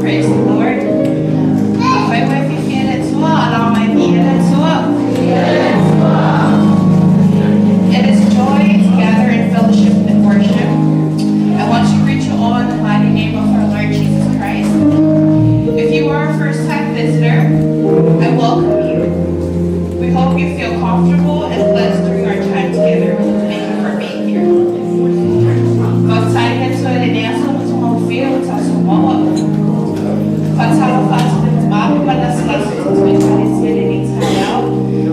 Praise the Lord. Afai ua e fiafia i le Atua, alao mai e viia le Atua. It is a joy to gather in fellowship and worship. I want to greet you all in the mighty name of our Lord Jesus Christ. If you are a first-time visitor, I welcome you. We hope you feel comfortable and blessed during our time together. Thank you for being here. Faafetai i le Atua i lenei aso ma togafia ua tatou maua. Faatalofa atu i le mamalu ma lasilasi o tatou Ekalesia i lenei taeao.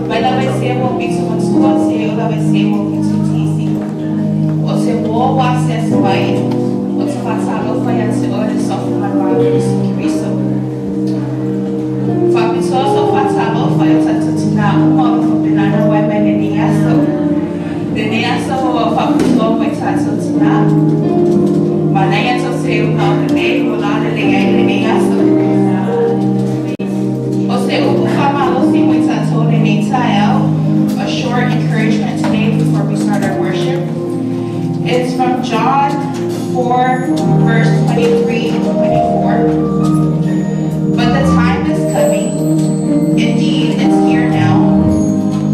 Mai lava i se ua pito matua seia oo lava i se ua pito tiisi. O se uō ua asiasi mai, ou te faatalofa iā te oe i le suafa ma le va o Iesu Keriso. Faapitoa sou faatalofa i o tatou tinā uma o lo o faapena ona wae mai lenei aso. Lenei aso ua faapitoa mo i tatou tinā. Manaia tou seuga o lelei ua lalelei ai lenei aso. O se upu faamalosi mo i tatou lenei taeao, a short encouragement today before we start our worship. It's from John 4, verse 23 and 24. But the time is coming, indeed it's here now,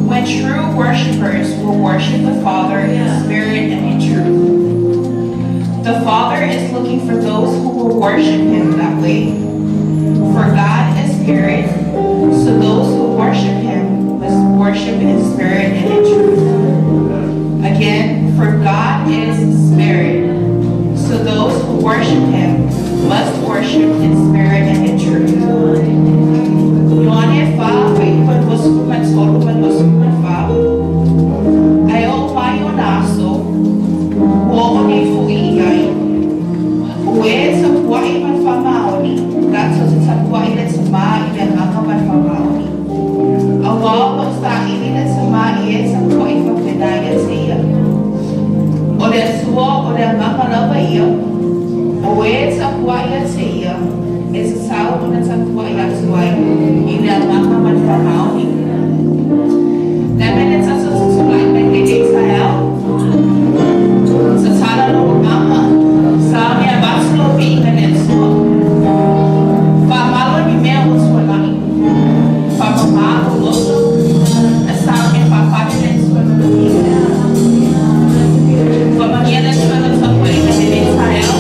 when true worshipers will worship the Father in spirit and in truth. The Father is looking for those who will worship him that way. For God is spirit, so those who worship him must worship in spirit and in truth. Again, for God is spirit, so those who worship him must worship in spirit and in truth. Ioane 4, fuaiupu 23 ma le 24. Ae oo mai ona aso, ua oo nei foʻi i ai. O e tapuaʻi ma le faamaoni, latou te tapuaʻi i le Tamā i le agaga ma le faamaoni. Auā o lo o saili le Tamā i e tapuaʻi faapena iā te ia. O le Atua o le agaga lava ia, o e tapuaʻi iā te ia, e tatau ona tapuaʻi atu ai i le agaga ma le faamaoni. Le a mea lea tatou te tulai mai lenei taeao? Tatala lou agaga, sauni avatu lou viiga i le Atua. Faamalo i ni mea ua tuanai. Faamamā lou loto, a sauni e faafale le Atua i lona viiga. Faamanuia le Atua i lau tapuaiga i lenei taeao.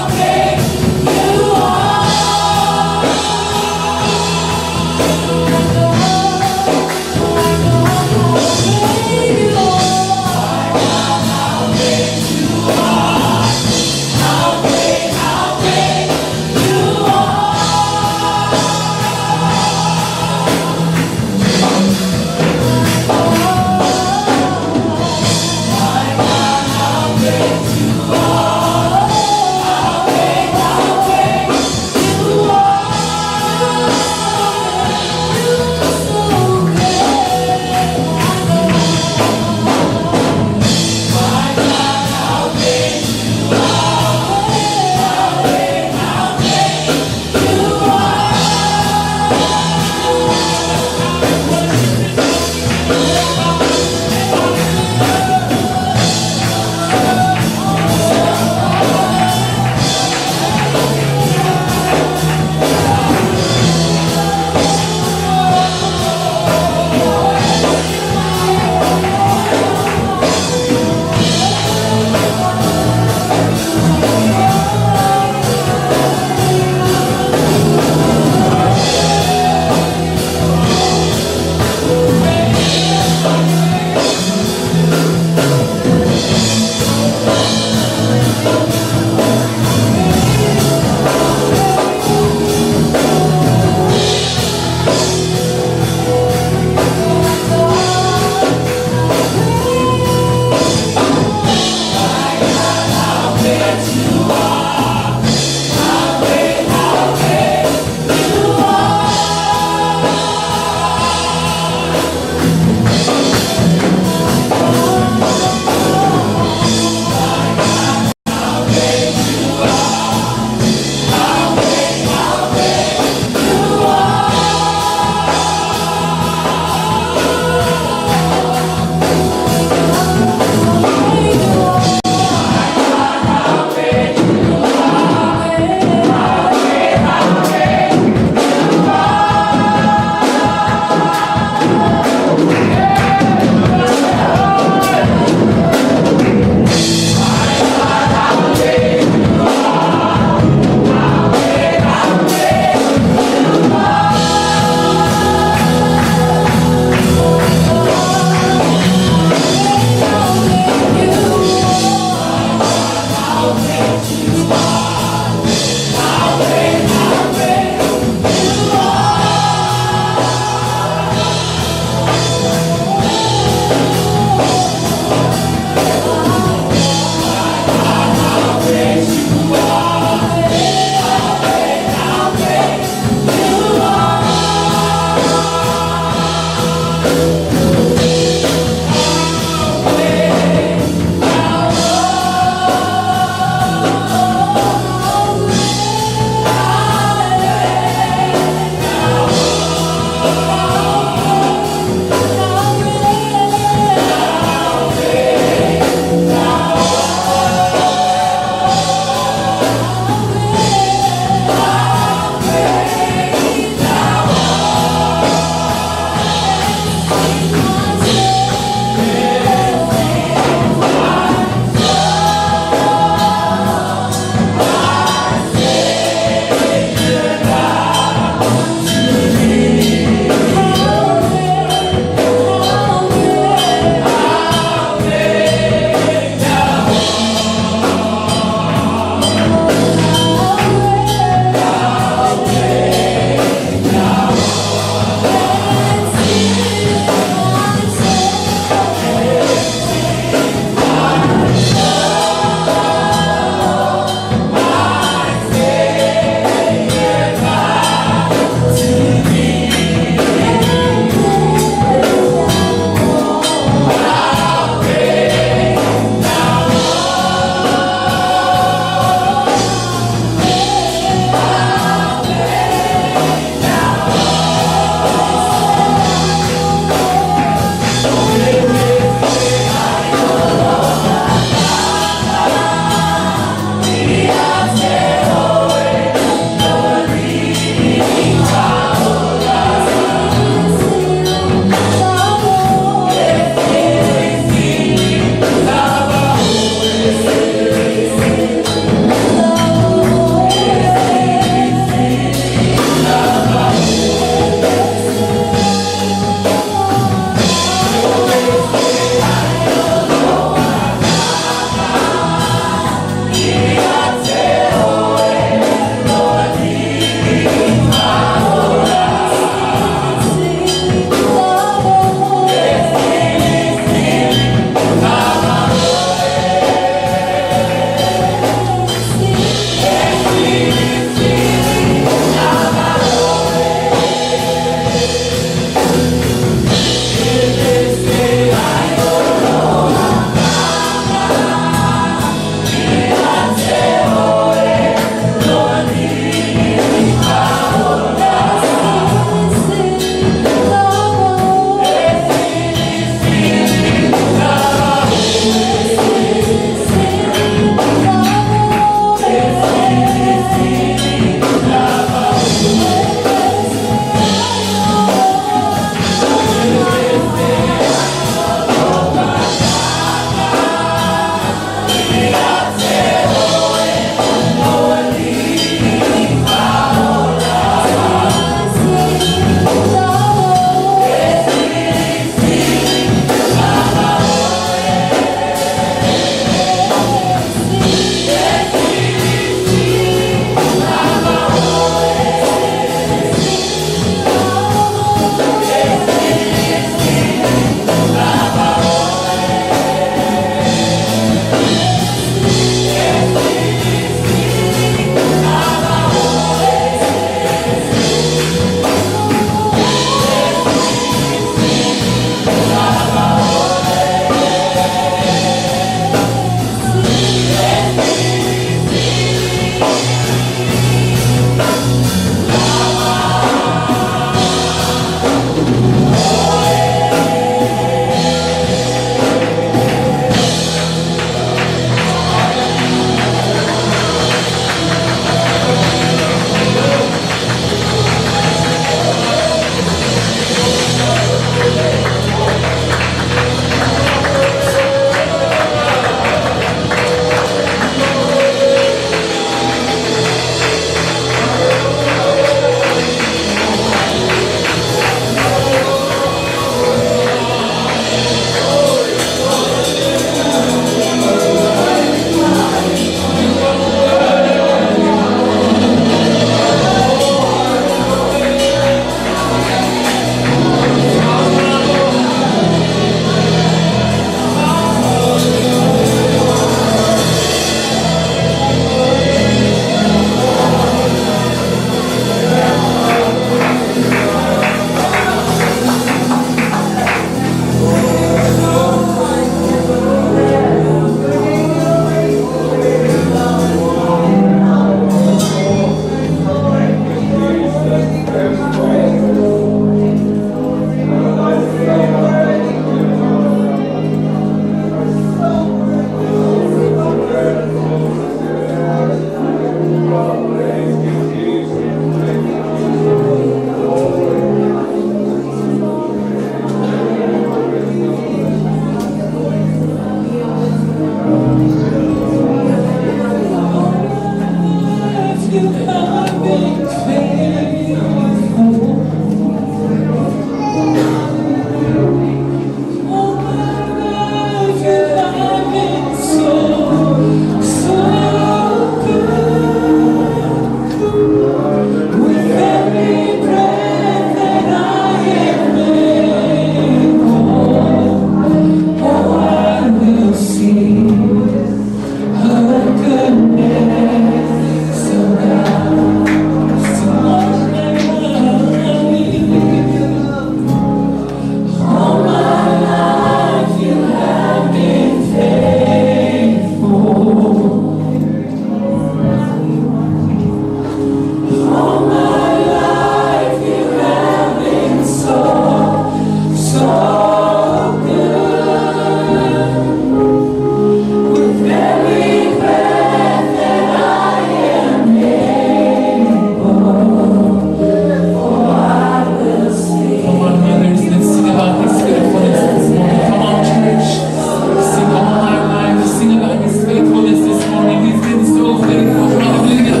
So faithful. Hallelujah.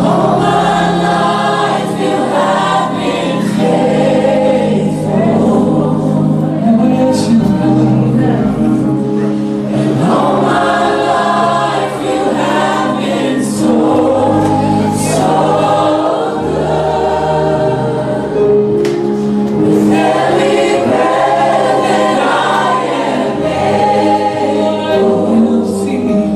Oh, yes, you have. I will sing.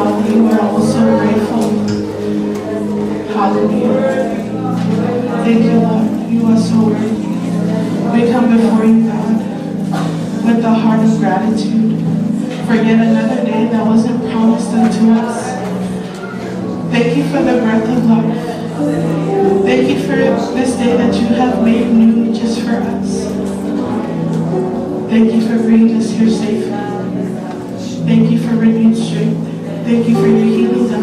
wealthy, we are also grateful. Hallelujah. Thank you, Lord. You are so worthy. We come before you, God, with the heart of gratitude for yet another day that wasn't promised unto us. Thank you for the breath of life. Thank you for this day that you have made new just for us. Thank you for bringing us here safely. Thank you for renewed strength. Thank you for your healing, God.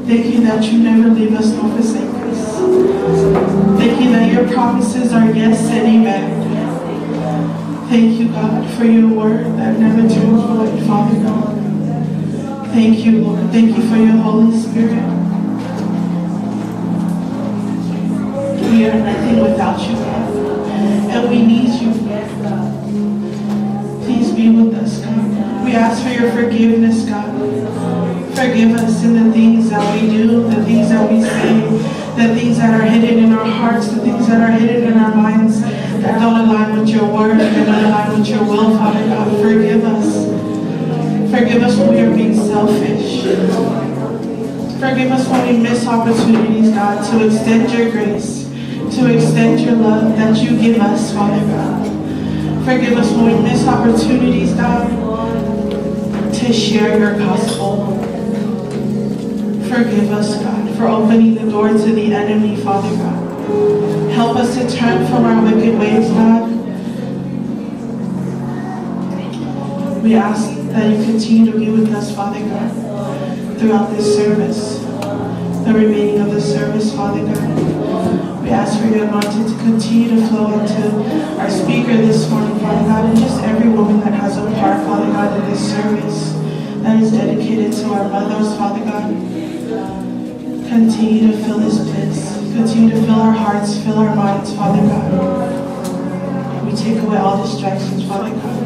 Thank you that you never leave us nor forsake us. Thank you that your promises are yes and amen. Thank you, God, for your word that never turns void, Father God. Thank you, Lord. Thank you for your Holy Spirit. We are nothing without you, God. And we need you. Please be with us, God. We ask for your forgiveness, God. Forgive us in the things that we do, the things that we say, the things that are hidden in our hearts, the things that are hidden in our minds that don't align with your word, that don't align with your will, Father God. Forgive us. Forgive us when we are being selfish. Forgive us when we miss opportunities, God, to extend your grace, to extend your love that you give us, Father God. Forgive us when we miss opportunities, God, to share your gospel. Forgive us, God, for opening the door to the enemy, Father God. Help us to turn from our wicked ways, God. We ask that you continue to be with us, Father God, throughout this service, the remaining of the service, Father God. We ask for your anointing to continue to flow into our speaker this morning, Father God, and just every woman that has a part, Father God, in this service that is dedicated to our mothers, Father God. Continue to fill this place. Continue to fill our hearts, fill our minds, Father God. We take away all distractions, Father God.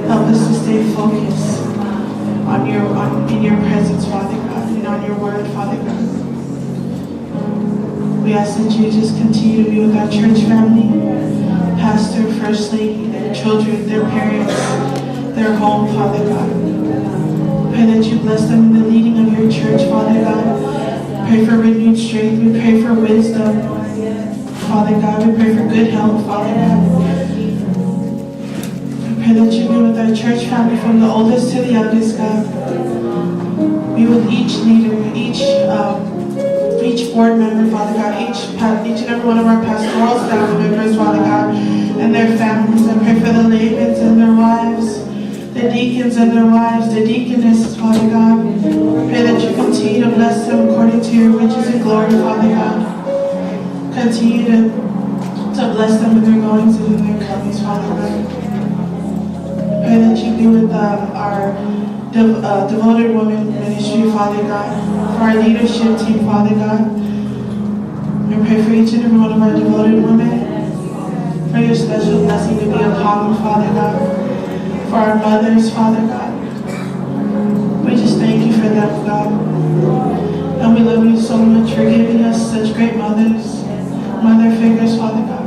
Help us to stay focused in your presence, Father God, and on your word, Father God. We ask that you just continue to be with our church family, pastor, first lady, their children, their parents, their home, Father God. Pray that you bless them in the leading of your church, Father God. Pray for renewed strength. We pray for wisdom, Father God. We pray for good health, Father God. We pray that you be with our church family from the oldest to the youngest, God. Be with each leader, each board member, Father God, each and every one of our pastoral staff members, Father God, and their families. I pray for the laymen and their wives, the deacons and their wives, the deaconesses, Father God. Pray that you continue to bless them according to your riches and glory, Father God. Continue to bless them in their goings and in their comings, Father God. Pray that you be with our devoted women ministry, Father God, for our leadership team, Father God. I pray for each and every one of our devoted women, for your special blessing to be upon them, Father God, for our mothers, Father God. We just thank you for them, God. And we love you so much for giving us such great mothers, mother figures, Father God.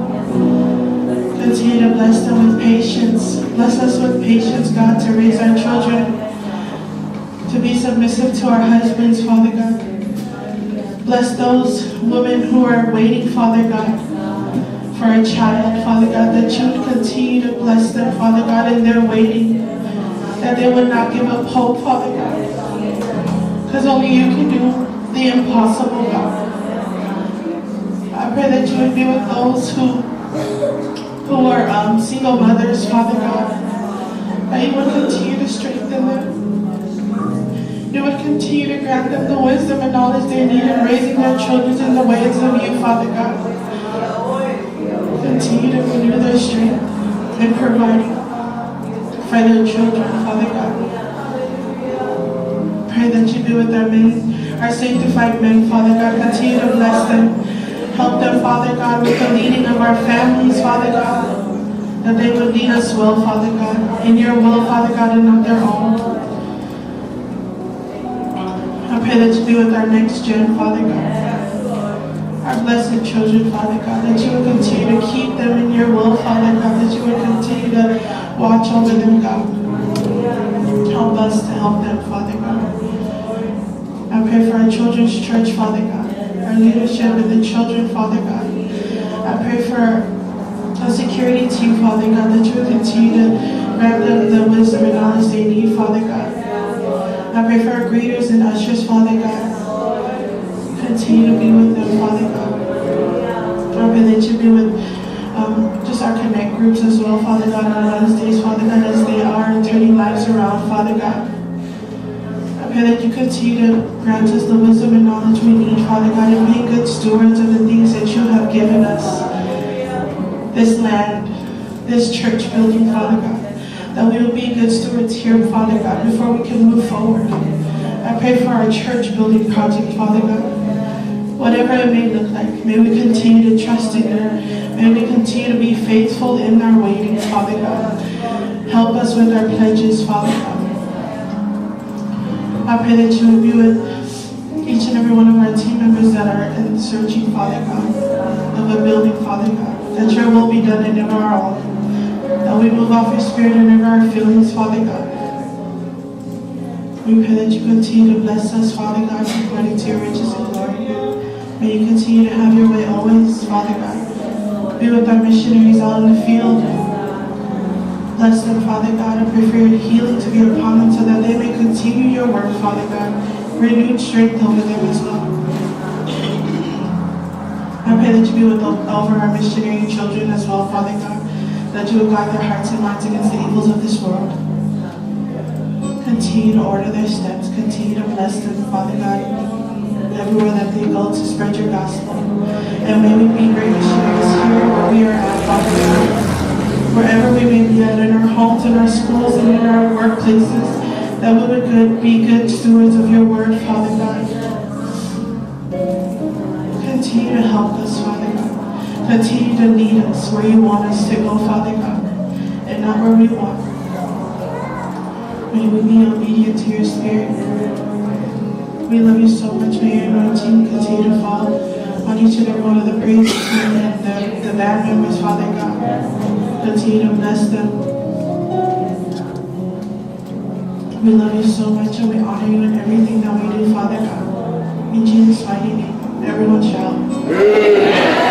Continue to bless them with patience. Bless us with patience, God, to raise our children, to be submissive to our husbands, Father God. Bless those women who are waiting, Father God, for a child, Father God, that you would continue to bless them, Father God, in their waiting, that they would not give up hope, Father God, because only you can do the impossible, God. I pray that you would be with those who are single mothers, Father God, that you would continue to strengthen them. You would continue to grant them the wisdom and knowledge they need in raising their children in the ways of you, Father God. Continue to renew their strength in providing for their children, Father God. Pray that you be with our men, our sanctified men, Father God. Continue to bless them. Help them, Father God, with the leading of our families, Father God. That they would lead us well, Father God, in your will, Father God, and not their own. I pray that you be with our next gen, Father God. Our blessed children, Father God, that you would continue to keep them in your will, Father God, that you would continue to watch over them, God. Help us to help them, Father God. I pray for our children's church, Father God, our leadership and the children, Father God. I pray for our security team, Father God, that you would continue to grant them the wisdom and knowledge they need, Father God. I pray for our greeters and ushers, Father God. Continue to be with them, Father God. I pray that you be with just our connect groups as well, Father God, on Wednesdays, Father God, as they are turning lives around, Father God. I pray that you continue to grant us the wisdom and knowledge we need, Father God, and be good stewards of the things that you have given us. This land, this church building, Father God, that we will be good stewards here, Father God, before we can move forward. I pray for our church building project, Father God. Whatever it may look like, may we continue to trust in you. May we continue to be faithful in our waiting, Father God. Help us with our pledges, Father God. I pray that you would be with each and every one of our team members that are in searching, Father God, of a building, Father God. That your will be done and never our own. That we move off your spirit and never our feelings, Father God. We pray that you continue to bless us, Father God, according to your riches and glory. May you continue to have your way always, Father God. Be with our missionaries out in the field. Bless them, Father God. I pray for your healing to be upon them so that they may continue your work, Father God. Renewed strength over them as well. I pray that you be with over our missionary children as well, Father God. That you would guard their hearts and minds against the evils of this world. Continue to order their steps. Continue to bless them, Father God, everywhere that they go to spread your gospel. And may we be great missionaries here where we are at, Father God. Wherever we may be at, in our homes, in our schools, and in our workplaces, that we would be good stewards of your word, Father God. Continue to help us, Father God. Continue to lead us where you want us to go, Father God, and not where we want. May we be obedient to your spirit. We love you so much. May your anointing continue to fall on each and every one of the praise team and the band members, Father God. Continue to bless them. We love you so much and we honor you in everything that we do, Father God. In Jesus' mighty name, everyone shout. Amen.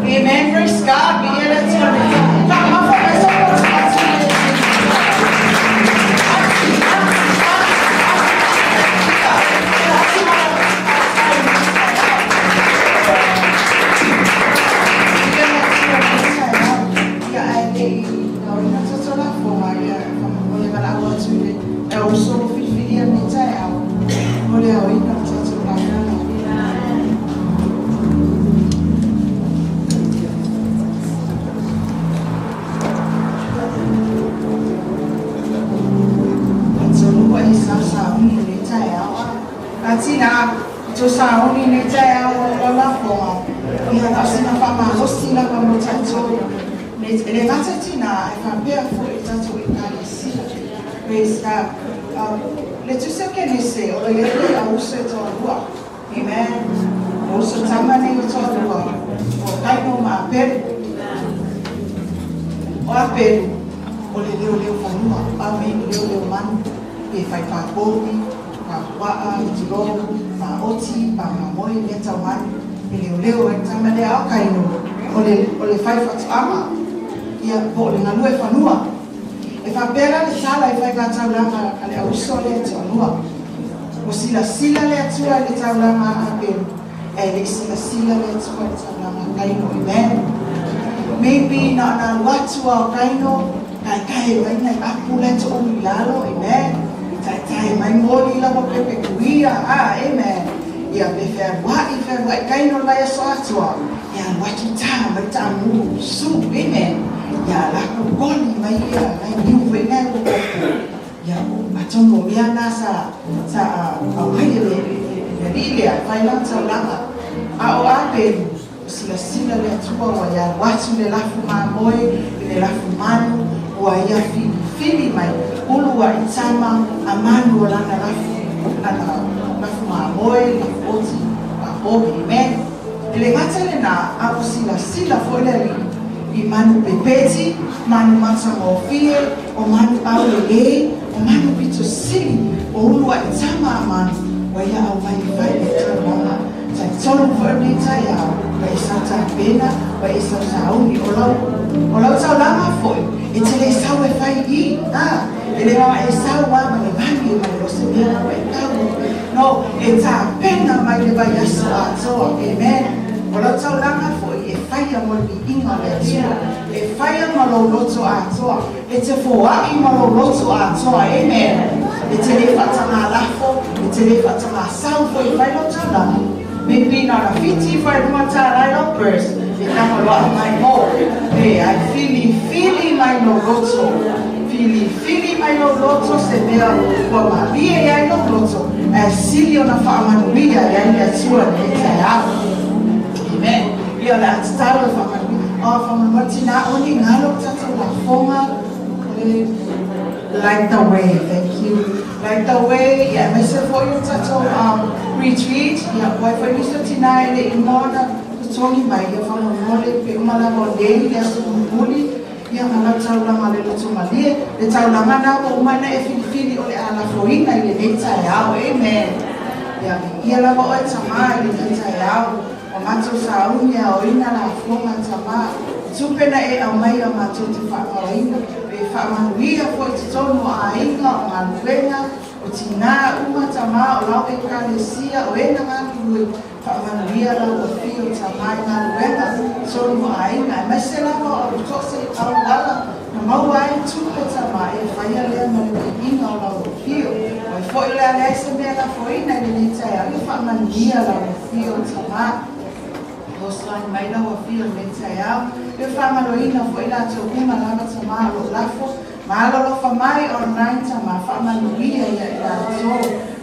Amen. Praise God. Praise God. Le tusi o Kenese, o lo ia le a uso e toa lua. Amen. O uso tama nei o toa lua. O Kaino ma Apelu. O Apelu, o le leo leo fanua, a me le leo leo manu, pe fai pāpōpi, pā waa, tiro, pā oti, pā mamoe, le tau manu, e leo leo e tama lea o Kaino, o le fai whatuanga, ia po o le ngalue fanua. E whapera le tala e whai ngā taulanga a le auso le toalua. O sila sila le atua le taulanga a Apelu, e le sila sila le atua le taulanga a Kaino. Amen. Maybe na na luatua o Kaino, kai kai mai nai apu le to o lalo, amen. Tai tai mai moli la mo pepe kuia, ah, amen. Ia pe whea wai, whea wai Kaino lai aso atua. Ia luatu tā mai tā mu su, amen. Ia lako koli mai ia, nai niu we nai o koko. Ia atono mea nā sa, sa au hai le le le le a whai lang taulanga. A o Apelu, Ua silasila le Atua ua ia alu atu le lafu mamoe i le lafu manu, ua ia filifili mai uluai tama a manu o lana lafu, lana lafu mamoe, lafu oti, papogi. Amen. E le gata i lenā, a ua silasila foi le Alii i manu pepeti, manu matagofie, o manu aulelei, o manu pito sili, o uluai tama a manu, ua ia aumai e fai le taulaga. Talitonu foi o lenei taeao, ua e sau tapena, ua e sau sauni. O lau, o lau taulaga foi, e te le sau e fai i i, a, e le ma e sau lava ma le vagi ma le lose mea la ua e tau. No, e tapena mai le vaiaso atoa. Amen. O lau taulaga foi, e faia mo le viiga o le Atua. E faia ma lou loto atoa. E te foai ma lou loto atoa. Amen. E te le faatagā lafo, e te le faatagā sau foi e fai lau taulaga. Maybe na ona $75 i lau purse, e tago loa aumai mo. Leai, filifili mai lou loto. Filifili mai lou loto se mea ua malie ai lou loto, ae sili ona faamanuia i ai le Atua i lenei taeao. Amen. Ia, o le a tatalo e faamanuia. Oh, faamolemole tinā, aua ne i galo le tatou lafoga. O le Light the Way, thank you. Light the Way, ia, aemaise foi o le tatou retreat, ia, ua ai foi nisi o tinā e le i moa ona totogi mai, ia faamolemole pe uma lava o nei le aso mulimuli, ia ma lau taulaga o le loto malie, le taulaga lena ua uma ona e filifili o le a lafoina i lenei taeao. Amen. Ia, viia lava oe Tamā i lenei taeao. Ua matou sauni e aoina lafoga Tamā, i tupe na e aumaia matou te faaaogaina, e faamanuia foi i totonu o aiga, o galuega, o tinā uma Tamā, o lau Ekalesia, o e na galulue, faamanuia lau afio Tamā i galuega, totonu o aiga, aemaise lava o le toose auala na maua ai tupe Tamā, e faia lea ma le viiga o lau afio. O ai foi o le a leai se mea lafoina i lenei taeao, ia faamanuia lau afio Tamā. Fesoasoani mai lau afio i lenei taeao. Ia faamaloina foi latou uma lava Tamā o lo o lafo ma alolofa mai online Tamā, faamanuia ia i latou.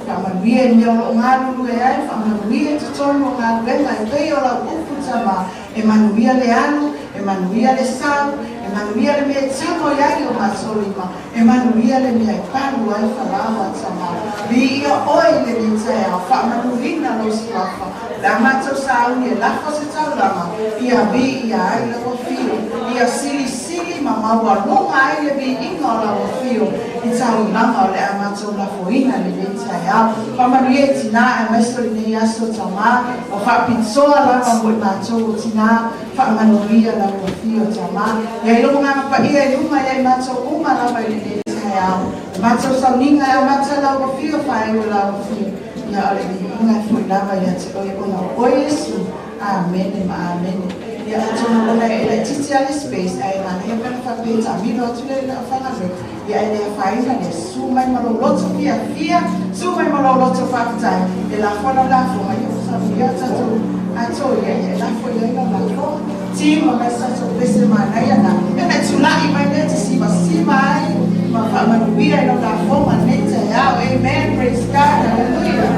Faamanuia i mea o lo o galulue ai, faamanuia i totonu o galuega e pei o lau upu Tamā, e manuia le alu, e manuia le sau, e manuia le mea e tago i ai o matou lima, E manuia le mea e palu ai falaoa Tamā. Viia oe i lenei taeao, faamanuina lou suafa. Le a matou sauni e lafo se taulaga, ia viia ai lau afio. Ia silisili ma maualuga ai le viiga o lau afio i taulaga o le a matou lafoina i lenei taeao. Faamanuia i tinā aemaise o lenei aso Tamā, ua faapitoa lava mo i matou o tinā. Faamanuia lau afio Tamā. Ia i lou Agaga Paia i luma ia i matou uma lava i lenei taeao. O matou sauniga e amata lau afio faaiu lau afio. Ia o le viiga e foi lava ia te oe ona o oe Iesu. Amene ma amene. Ia atonu ona e laitiiti a le space ae manaia pe ana faapea e taamilo atu le aufaigaluega ia e le afaina lea susu mai ma lou loto fiafia susu mai ma lou loto faafetai e lafo lau lafoga ia ua faamanuia tatou ato ia ia e lafo i ai lau lafoga team ma mai se tatou pese manaia na e na tula'i mai lea te simasima ai ma faamanuia i lau lafoga lenei taeao. Amen, praise God, hallelujah.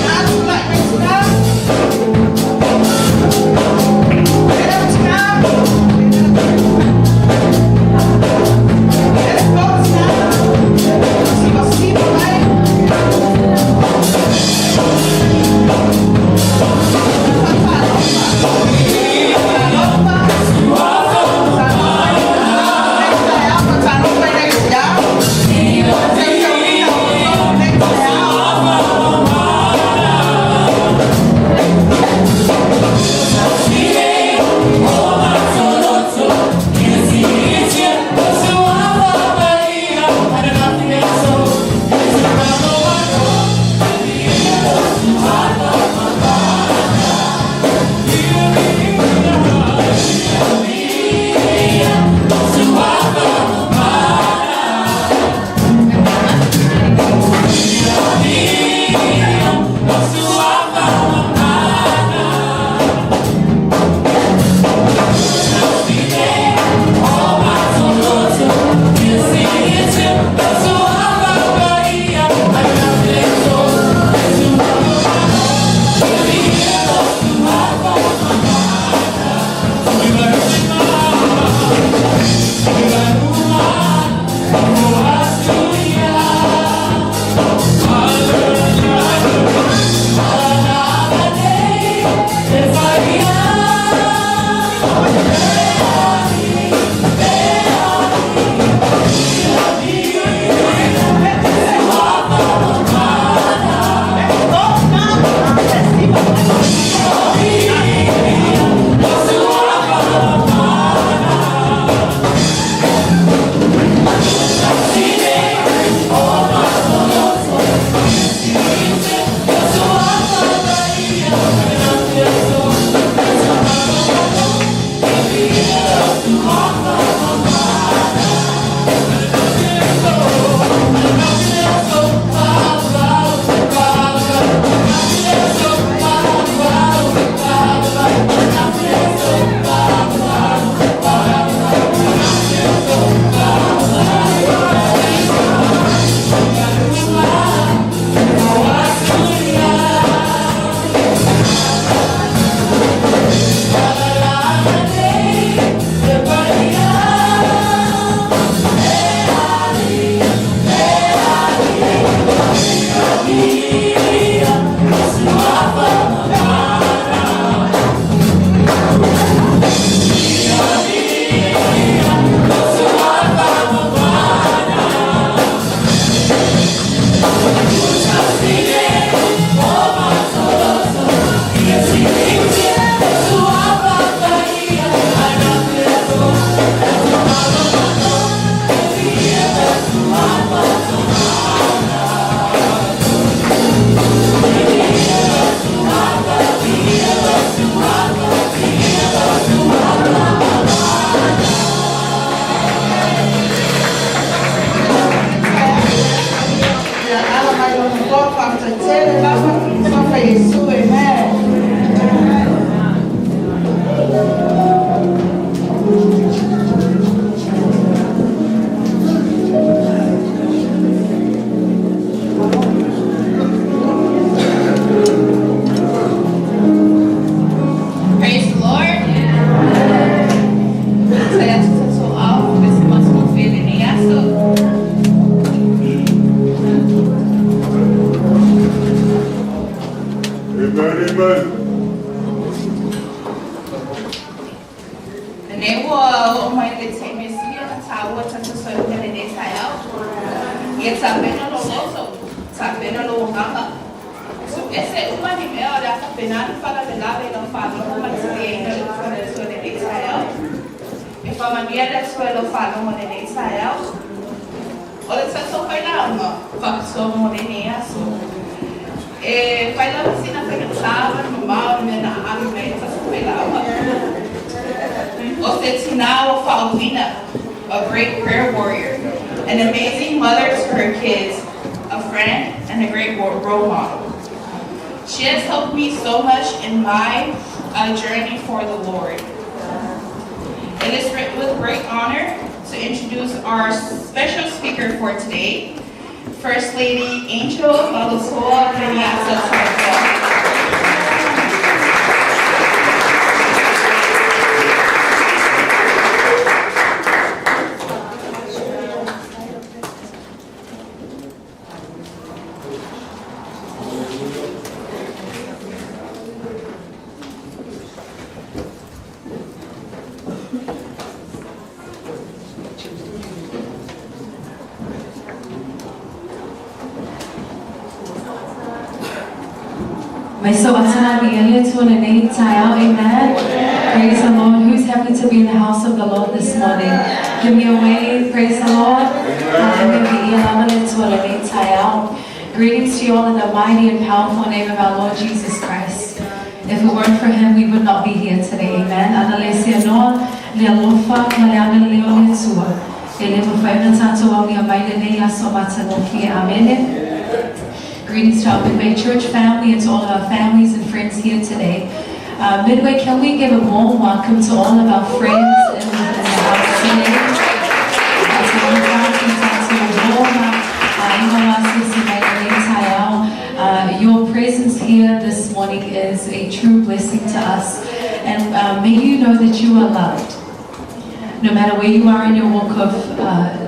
Na tula'i mai tina. Ia tapena lou loto, tapena lou agaga. Tuuese uma ni mea o le a faapena ona faalavelave i lau faalogo ma le taliaina o le upu a le Atua i lenei taeao. E faamanuia le Atua i lau faalogo i lenei taeao. O le tatou failauga faapitoa mo lenei aso, e fai lava sina faigata ma le mamao o le mea na aami mai ai le tatou failauga. O se tinā ua faauuina, a great prayer warrior, an amazing mother to her kids, a friend, and a great role model. She has helped me so much in my journey for the Lord. It is with great honor to introduce our special speaker for today, First Lady Angel Malietoa Peniata Toailoa. Mai so atana ni ele tu le nei taeao, amen. Praise the Lord. Who's happy to be in the house of the Lord this morning? Give me a wave. Praise the Lord. Greetings to you all in the mighty and powerful name of our Lord Jesus Christ. If it weren't for him, we would not be here today. Amen. Ana le seanoa, le alofa, ma le agalelei o le Atua. E le mafai ona tatou aulia mai lenei aso matagofie. Amene. Greetings to our Midway Church family and to all of our families and friends here today. Midway, can we give a warm welcome to all of our friends in the, in the house today? Your presence here this morning is a true blessing to us. And may you know that you are loved. No matter where you are in your walk of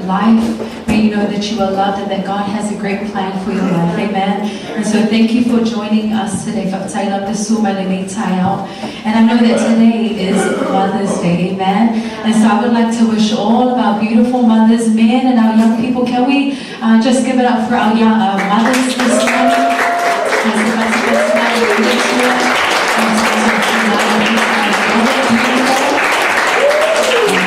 life, may you know that you are loved and that God has a great plan for your life. Amen. And so thank you for joining us today. And I know that today is Mother's Day. Amen. And so I would like to wish all of our beautiful mothers, men, and our young people, can we just give it up for our young mothers this morning?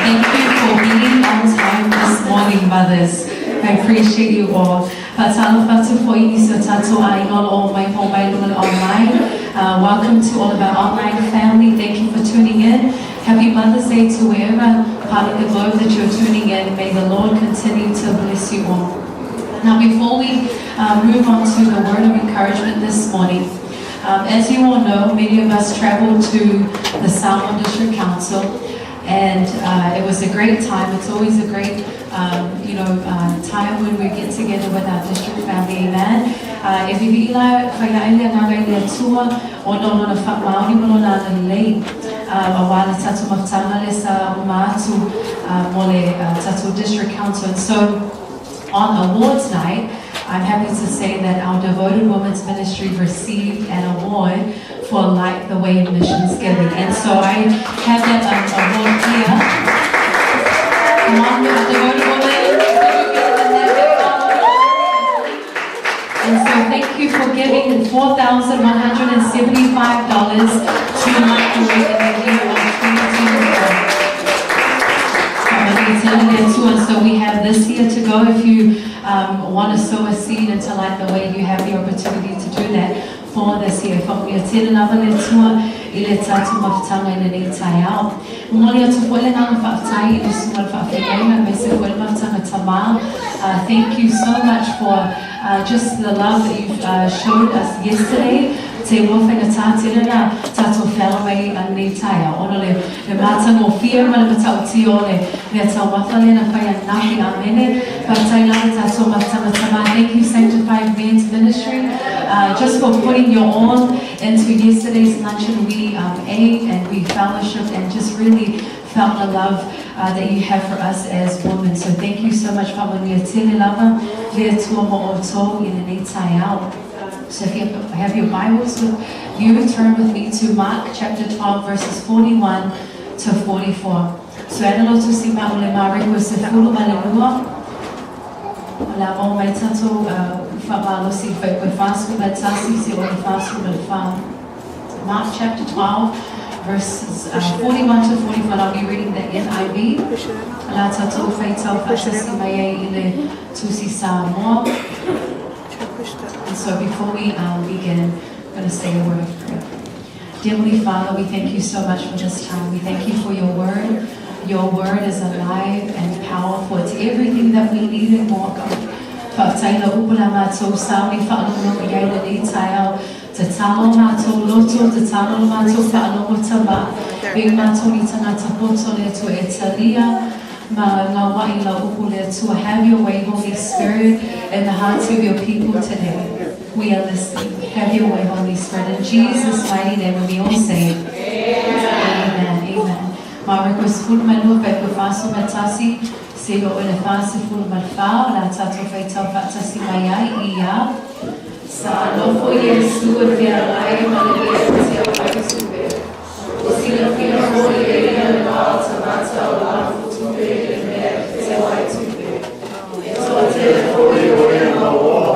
Thank you for being on time this morning, mothers. I appreciate you all. Faatalofa atu foi i nisi o tatou aiga o lo o mai hou mai luga online. Welcome to all of our online family. Thank you for tuning in. Happy Mother's Day to wherever part of the globe that you're tuning in. May the Lord continue to bless you all. Now, before we move on to the word of encouragement this morning, as you all know, many of us traveled to the Samoa District Council, and it was a great time. It's always a great, time when we get together with our district family. Amen. E vivi'i la faiaʻe le Agaga i le Atua ona o Lona faamaoni ma Lona agalelei auā le tatou mafutaga lea sa uma atu mo le tatou District Council. And so, on awards night, I'm happy to say that our Devoted Women's Ministry received an award for Light the Way Missions Giving. And so I have that award here. Come on, Devoted Women. Could you give them that big round? And so thank you for giving $4,175 to Light the Way in the year of 2024. And so we have this year to go. If you want to sow a seed into Light the Way, you have the opportunity to do that for this year. Faamanuia tele lava le Atua i le tatou mafutaga i lenei taeao. Momoli atu foi le agaga faafetai i le susuga i le faafeagaiga aemaise foi le mafutaga tamā. Thank you so much for just the love that you've showed us yesterday. Te ua faigata tele na tatou feala mai anei taeao ona le le matagofie ma le matautia o le mea taumafa lea na fai ananafi. Amene. Faafetai la le tatou mafutaga tamā. Thank you Sanctified Men's Ministry just for putting your all into yesterday's luncheon. We ate and we fellowshiped and just really felt the love that you have for us as women. So thank you so much. Faamanuia tele lava le Atua mo outou i lenei taeao. So if you have your Bibles with you, turn with me to Mark chapter 12, verses 41 to 44. So e ana lo tusi ma o le Mareko e sefulu ma le lua. O le a maua mai tatou faamalosi i le fuaiupu e 41 seia oo i le 44. Mark chapter 12 verses 41 to 44 and I'll be reading the NIV. O le a tatou faitau faatasi mai ai i le Tusi Samoa. And so before we begin, I'm going to say a word of prayer. Dear Heavenly Father, we thank you so much for this time. We thank you for your word. Your word is alive and powerful. It's everything that we need and more, God. Faafetai lau upu la matou sauni faalogologo i ai lenei taeao. Tatalo matou loto, tatalo lo matou faalogo tama. Vei matou ni tagata poto le Atua e talia ma gauai lau upu le Atua. Have your way, Holy Spirit, in the hearts of your people today. We are listening. Have your way, Holy Spirit. In Jesus' mighty name, and we all say, Amen. Amen. Mareko 12 fuaiupu 41 seia oo i le 44 o le a tatou faitau faatasi mai ai i ia Sa alofa Iesu e feagai ma le mea e te ai tupe. Ua silafia foi e ia le va o tagata o lafo tupe i le mea e te ai tupe. E toatele foi o e maoa.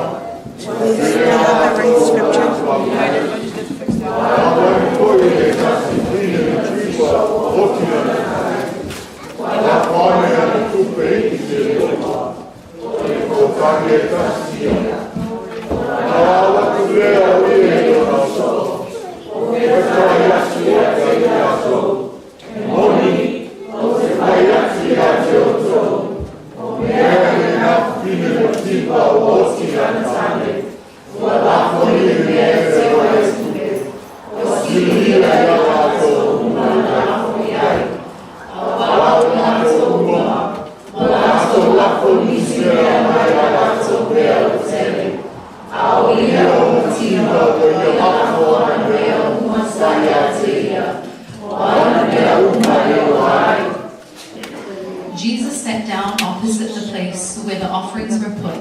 Jesus sat down opposite the place where the offerings were put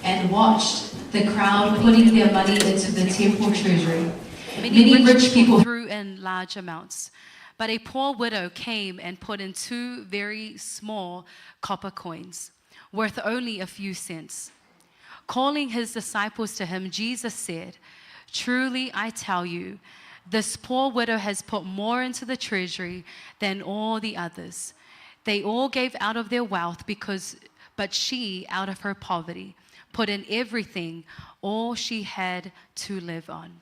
and watched the crowd putting their money into the temple treasury. Many rich people threw in large amounts, but a poor widow came and put in two very small copper coins, worth only a few cents. Calling his disciples to him, Jesus said, Truly I tell you, this poor widow has put more into the treasury than all the others. They all gave out of their wealth because but she out of her poverty put in everything, all she had to live on.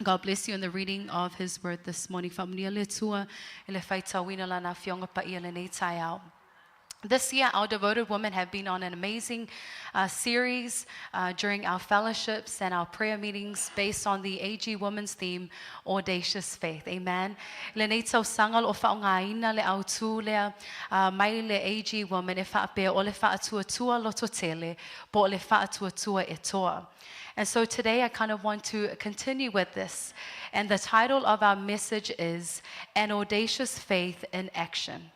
God bless you in the reading of his word this morning. Faamanuia le Atua i le faitauina o lana afioga paia lenei taeao. This year, our devoted women have been on an amazing series during our fellowships and our prayer meetings based on the AG Women's theme, Audacious Faith. Amen. Lenei tausaga o lo o faaaogaina le autū lea mai le AG Women e faapea o le faatuatua lototele po o le faatuatua e toa. And so today I kind of want to continue with this. And the title of our message is An Audacious Faith in Action.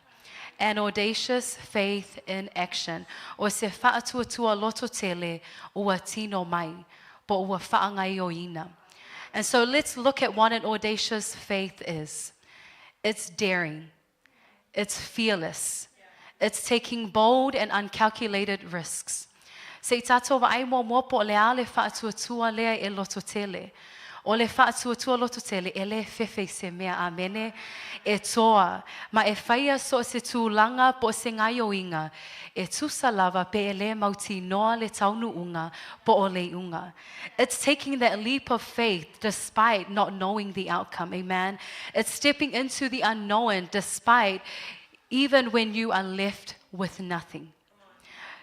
An Audacious Faith in Action. O se faatuatua lototele ua tino mai, po ua faagaoioina. And so let's look at what an audacious faith is. It's daring. It's fearless. It's taking bold and uncalculated risks. Se i tatou vaai muamua po o le a le faatuatua lea e lototele. O le faatuatua lototele e lē fefe i se mea, āmene, e toa, ma e faia so o se tulaga po o se gaoioiga e tusa lava pe e lē mautinoa le taunuuga po o le iuga. It's taking that leap of faith despite not knowing the outcome, amen. It's stepping into the unknown despite even when you are left with nothing.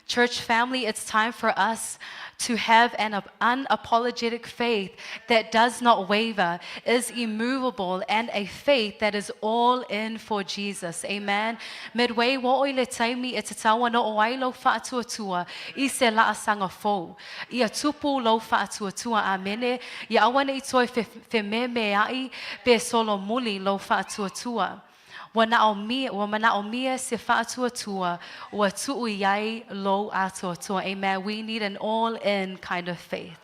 Church family, it's time for us to have an unapologetic faith that does not waver, is immovable, and a faith that is all in for Jesus. Amen. Midway, ua oo i le taimi e tatau ona oo ai lou faatuatua i se laasaga fou. Ia tupu lou faatuatua. Amene. Ia aua ne i toe fememeai pe solomuli lou faatuatua. Ua naomia, ua manaomia se faatuatua ua tuu i ai lou atoatoa. Amen. We need an all-in kind of faith.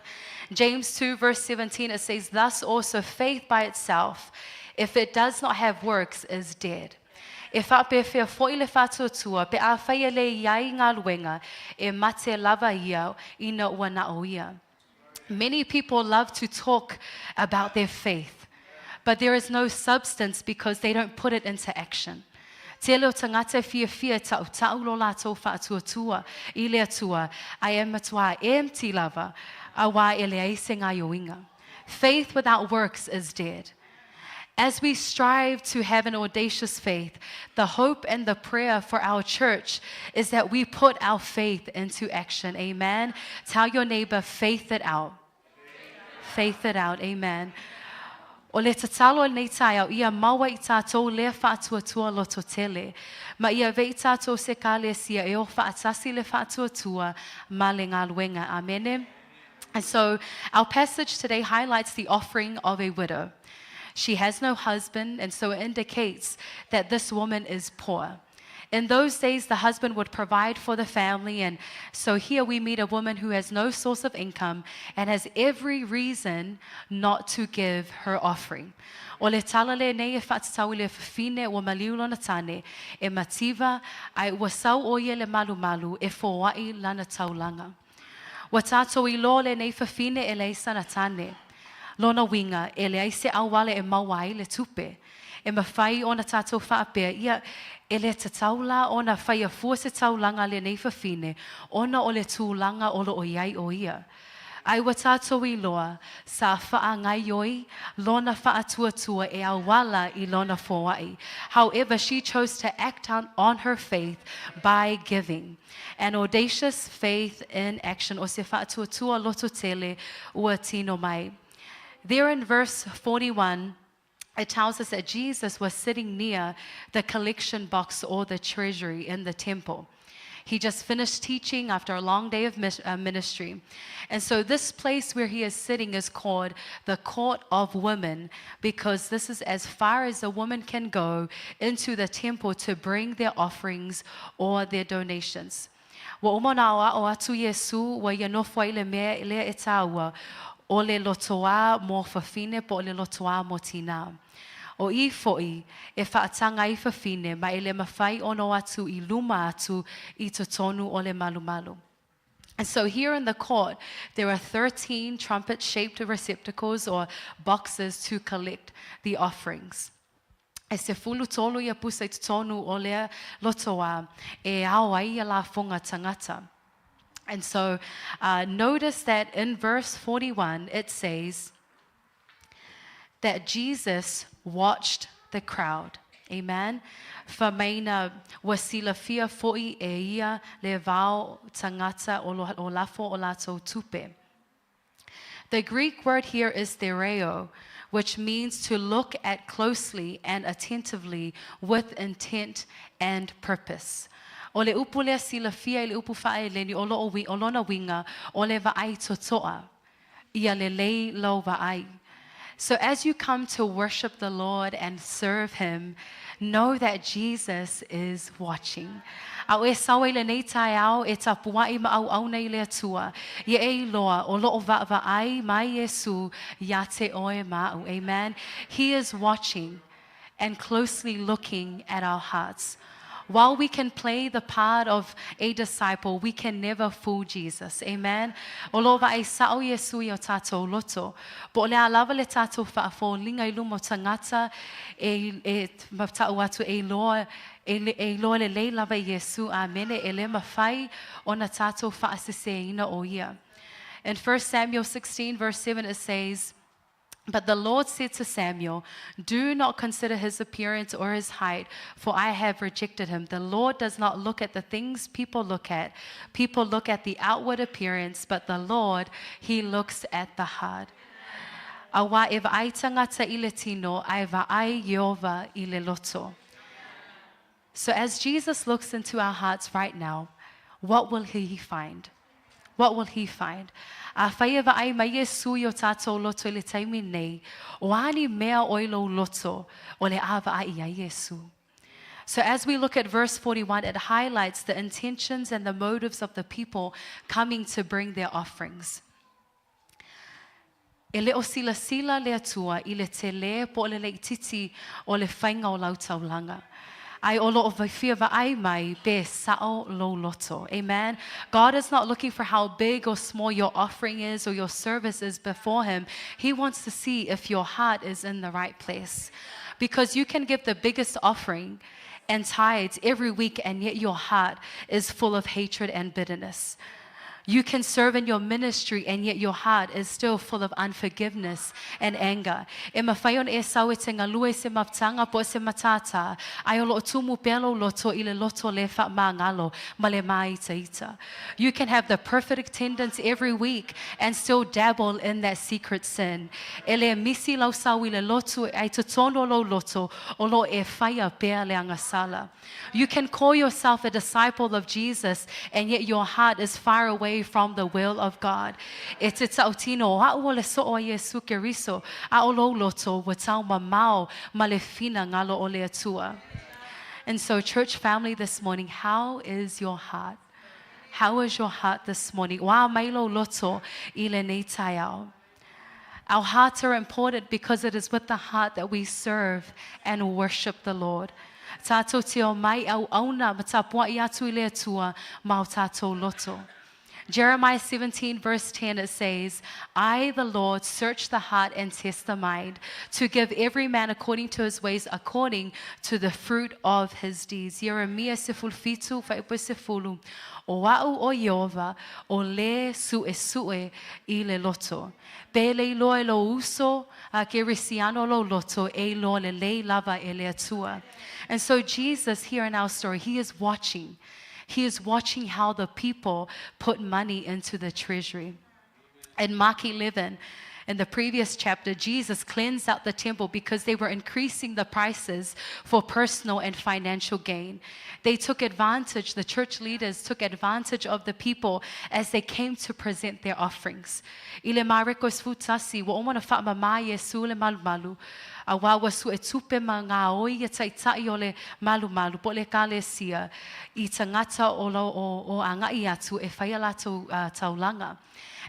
James 2 verse 17, it says, Thus also faith by itself, if it does not have works, is dead. E faapefea foʻi le faatuatua pe afai e le i ai galuega, e mate lava ia ina ua na o ia. Many people love to talk about their faith, but there is no substance because they don't put it into action. Tele o tagata e fiafia e taʻutaʻu lo latou faatuatua i le Atua, ae e matuā empty lava, auā e leai se gaoioiga. Faith without works is dead. As we strive to have an audacious faith, the hope and the prayer for our church is that we put our faith into action. Amen. Tell your neighbor, faith it out. Faith it out. Amen. O le tatalo i lenei taeao, ia maua i tatou lea faatuatua lototele, ma ia ave i tatou se Ekalesia e o faatasi le faatuatua ma le galuega. Amene. And so our passage today highlights the offering of a widow. She has no husband, and so it indicates that this woman is poor. In those days, the husband would provide for the family, and so here we meet a woman who has no source of income and has every reason not to give her offering. O le tala lenei e faatatau i le fafine ua maliu lona tane, e mativa, ae ua sau o ia i le malumalu e foai lana taulaga. Ua tatou iloa lenei fafine e leai sana tane. Lona uiga, e leai se auala e maua ai le tupe. E mafai ona tatou faapea, ia, e le tatau la ona faia fua se taulaga a lenei fafine ona o le tulaga o lo o i ai o ia. Ae ua tatou iloa, sa faagaioi lona faatuatua e auala i lona foai. However, she chose to act on her faith by giving. An audacious faith in action o se faatuatua lototele ua tino mai. There in verse 41, it tells us that Jesus was sitting near the collection box or the treasury in the temple. He just finished teaching after a long day of ministry. And so, this place where he is sitting is called the Court of Women because this is as far as a woman can go into the temple to bring their offerings or their donations. Ua uma ona aʻoaʻo atu Iesū, ua ia nofo ai i le mea lea e taua, ʻo le lotoā mo fafine po o le lotoā mo tinā. ʻO i foʻi, e faataga ai fafine ma e le mafai ona o atu i luma atu i totonu o le malumalu. And so here in the court, there are 13 trumpet-shaped receptacles or boxes to collect the offerings. E 13 ia pusa i totonu o lea lotoā e ao ai ia lafoga tagata. And so notice that in verse 41 it says that Jesus watched the crowd. Amen. Fai mai ua silafia foʻi e ia le vao tagata o lo o lafo o latou tupe. The Greek word here is thereo, which means to look at closely and attentively with intent and purpose. O le upu lea silafia i le upu faaheleni o loo o lona uiga o le vaai totoa. Ia lelei lou vaai. So as you come to worship the Lord and serve Him, know that Jesus is watching. A o e sau ai i lenei taeao e tapuaʻi ma auauna i le Atua, ia e iloa o lo o vaavaai mai Iesū iā te oe ma aʻu. Amen. He is watching and closely looking at our hearts. While we can play the part of a disciple, we can never fool Jesus. Amen. O lo o vaai saʻo Iesū i o tatou loto. Po o le a lava le tatou faafoliga i luma o tagata e, e mataʻu atu e iloa, e, e iloa lelei lava e Iesū. Amene. E le mafai ona tatou faasesēina o ia. In 1 Samuel 16 verse 7 it says, But the Lord said to Samuel, Do not consider his appearance or his height, for I have rejected him. The Lord does not look at the things people look at. People look at the outward appearance, but the Lord, he looks at the heart. Auā e vaai tagata i le tino, ae vaai Ieova i le loto. So as Jesus looks into our hearts right now, what will he find? What will he find? Afai e vaai mai Iesū i o tatou loto i le taimi nei, o a ni mea o i lou loto, o le a vaai i ai Iesū. So as we look at verse 41, it highlights the intentions and the motives of the people coming to bring their offerings. E le o silasila le Atua i le telē po o le laitiiti o le faiga o lau taulaga. Ae o lo'o fia vaai mai pe sa'o lou loto. Amen. God is not looking for how big or small your offering is or your service is before Him. He wants to see if your heart is in the right place. Because you can give the biggest offering and tithes every week, and yet your heart is full of hatred and bitterness. You can serve in your ministry and yet your heart is still full of unforgiveness and anger. E mafai ona e sau e te galue i se mafutaga po o se matātā, ae o lo o tumu pea lou loto i le loto le faamagalo ma le māitaita. You can have the perfect attendance every week and still dabble in that secret sin. E le misi lau sau i le lotu ae totonu o lou loto o lo o e faia pea le agasala. You can call yourself a disciple of Jesus and yet your heart is far away from the will of God. E te tautino o a'u o le so'o a Iesu Keriso, a o lou loto ua taumamao ma le finagalo o le Atua. And so, church family, this morning, how is your heart? How is your heart this morning? Ua mai lou loto i lenei taeao. Our hearts are important because it is with the heart that we serve and worship the Lord. Tātou te o mai auauna ma tapua'i atu i le Atua ma o tātou loto. Jeremiah 17, verse 10, it says, I, the Lord, search the heart and test the mind, to give every man according to his ways, according to the fruit of his deeds. Ieremia 17, fuaiupu 10, O a'u o Ieova, o le su'esu'e i le loto. Pe le iloa e lou uso a Kerisiano lou loto e iloa lelei lava e le Atua. And so Jesus here in our story, he is watching. He is watching how the people put money into the treasury. In Mark 11, in the previous chapter, Jesus cleansed out the temple because they were increasing the prices for personal and financial gain. They took advantage, the church leaders took advantage of the people as they came to present their offerings. I le Mareko 11, ua uma ona faamamā Iesu le malumalu, auā ua suetupe ma gaoi ia taitai o le malumalu po o le Ekalesia i tagata o lo o agai atu e fai a latou taulaga.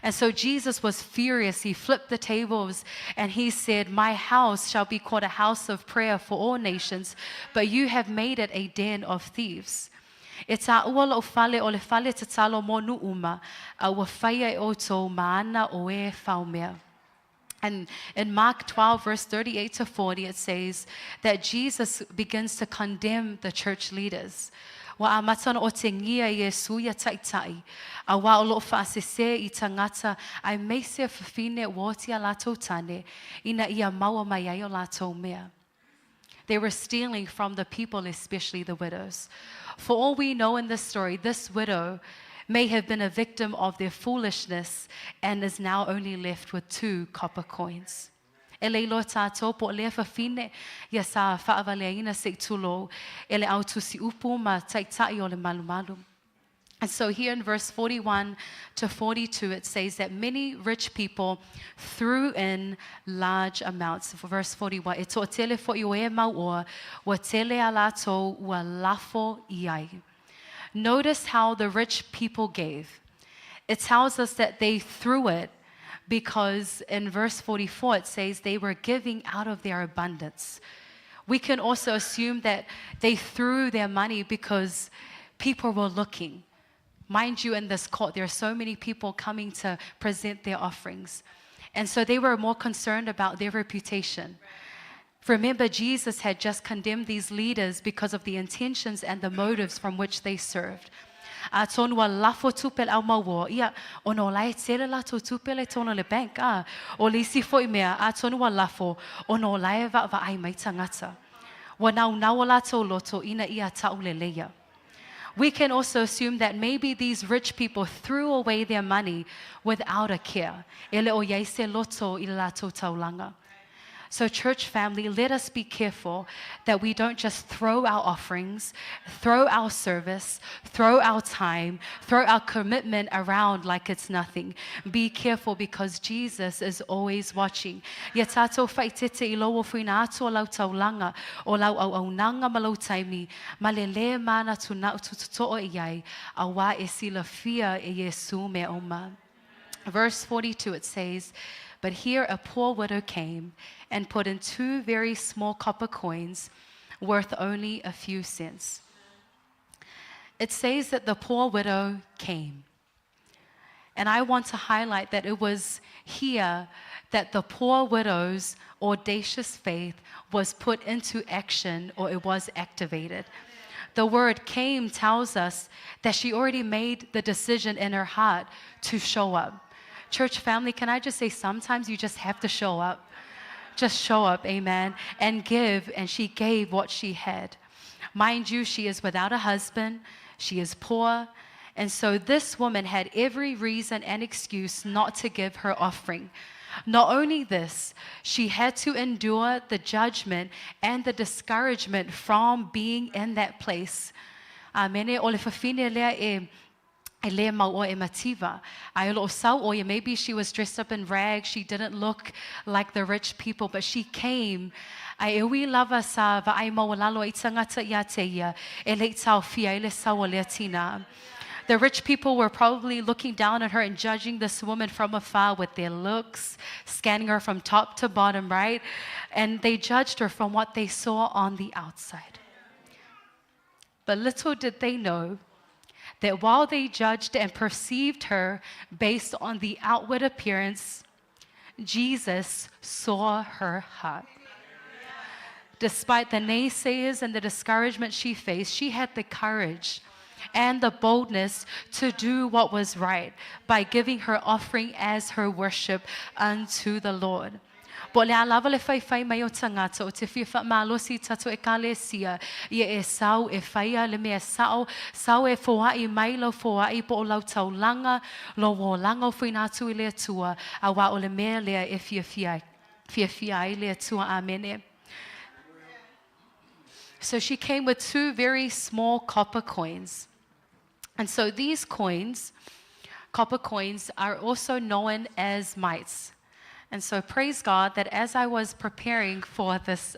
And so Jesus was furious. He flipped the tables and he said, My house shall be called a house of prayer for all nations, but you have made it a den of thieves. E taua lo'u fale o le fale tatalo mo nuu uma, a ua faia e outou ma ana o e faumea. And in Mark 12, verse 38 to 40, it says that Jesus begins to condemn the church leaders. Ua amata ona otegia e Iesu ia taitai, auā o lo'o faasesē i tagata aemaise fafine ua oti a latou tane, ina ia maua mai ai o latou mea. They were stealing from the people, especially the widows. For all we know in this story, this widow may have been a victim of their foolishness and is now only left with two copper coins. E le iloa tātou po o lea fafine ia sa faavaleaina se i tulou e le au tusi upu ma taitai o le malumalu. And so here in verse 41 to 42, it says that many rich people threw in large amounts. Verse 41, e to'atele fo'i o e mau oa, ua tele a latou ua lafo i ai. Notice how the rich people gave. It tells us that they threw it because in verse 44 it says they were giving out of their abundance. We can also assume that they threw their money because people were looking. Mind you, in this court, there are so many people coming to present their offerings. And so they were more concerned about their reputation. Remember, Jesus had just condemned these leaders because of the intentions and the motives from which they served. Atonu ua lafo tupe le au mauoa, ia, ona o la e tele latou tupe le tonu le bank, a, o le isi foi mea, atonu ua lafo, ona o la e vaavaai mai tagata. Ua naunau o latou loto ina ia tauleleia. We can also assume that maybe these rich people threw away their money without a care. E le o iai se loto i le latou taulaga. So, church family, let us be careful that we don't just throw our offerings, throw our service, throw our time, throw our commitment around like it's nothing. Be careful because Jesus is always watching. Ia tātou faaeteete i lou ofuina atu o lau taulaga, o lau auaunaga ma lou taimi, ma le lē manatuna'u tutoto'o i ai, auā e silafia e Iesū mea uma. Verse 42 it says, But here a poor widow came and put in two very small copper coins, worth only a few cents. It says that the poor widow came. And I want to highlight that it was here that the poor widow's audacious faith was put into action or it was activated. The word came tells us that she already made the decision in her heart to show up. Church family, can I just say sometimes you just have to show up? Just show up, amen, and give. And she gave what she had. Mind you, she is without a husband, she is poor. And so this woman had every reason and excuse not to give her offering. Not only this, she had to endure the judgment and the discouragement from being in that place. Amene o le fafine lea e e le mau o e mativa. Ai o sau o ia, maybe she was dressed up in rags, she didn't look like the rich people, but she came. Ai e ui lava sa va ai maualalo i tangata ia te ia, e le tau fia i le sau o lea tina. The rich people were probably looking down at her and judging this woman from afar with their looks, scanning her from top to bottom, right? And they judged her from what they saw on the outside. But little did they know that while they judged and perceived her based on the outward appearance, Jesus saw her heart. Despite the naysayers and the discouragement she faced, she had the courage and the boldness to do what was right by giving her offering as her worship unto the Lord. Po le alava le whai whai mai o tangata o te fia wha malosi tato e kalesia ia e sau e whaia le mea sao sau e foai mai lau foai po o lau taulanga lo o langa o whina atu i le atua a wa o le mea lea e fia fia fia fia ai le atua amene. So she came with two very small copper coins. And so these coins, copper coins, are also known as mites. And so praise God that as I was preparing for this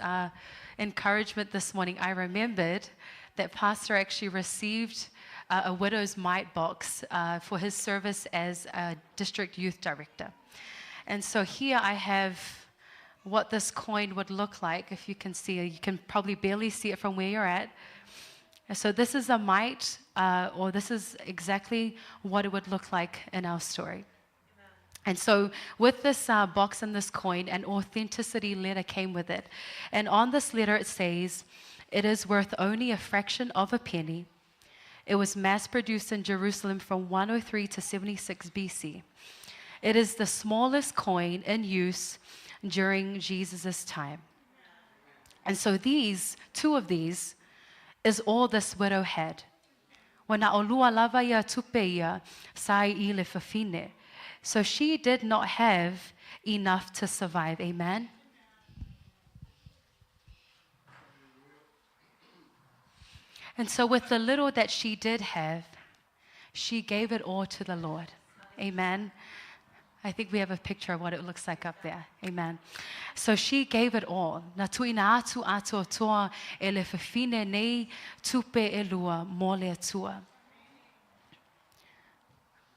encouragement this morning, I remembered that Pastor actually received a widow's mite box for his service as a district youth director. And so here I have what this coin would look like. If you can see it, you can probably barely see it from where you're at. And so this is a mite, or this is exactly what it would look like in our story. And so with this box and this coin, an authenticity letter came with it. And on this letter it says, it is worth only a fraction of a penny. It was mass-produced in Jerusalem from 103 to 76 BC. It is the smallest coin in use during Jesus' time. And so these, two of these, is all this widow had. Wana olua lava ia tupe ia sai i le fafine. So she did not have enough to survive. Amen? And so with the little that she did have, she gave it all to the Lord. Amen. I think we have a picture of what it looks like up there. Amen. So she gave it all. Na tuina atu atoa toa e le fafine nei tupe e lua mo le atua.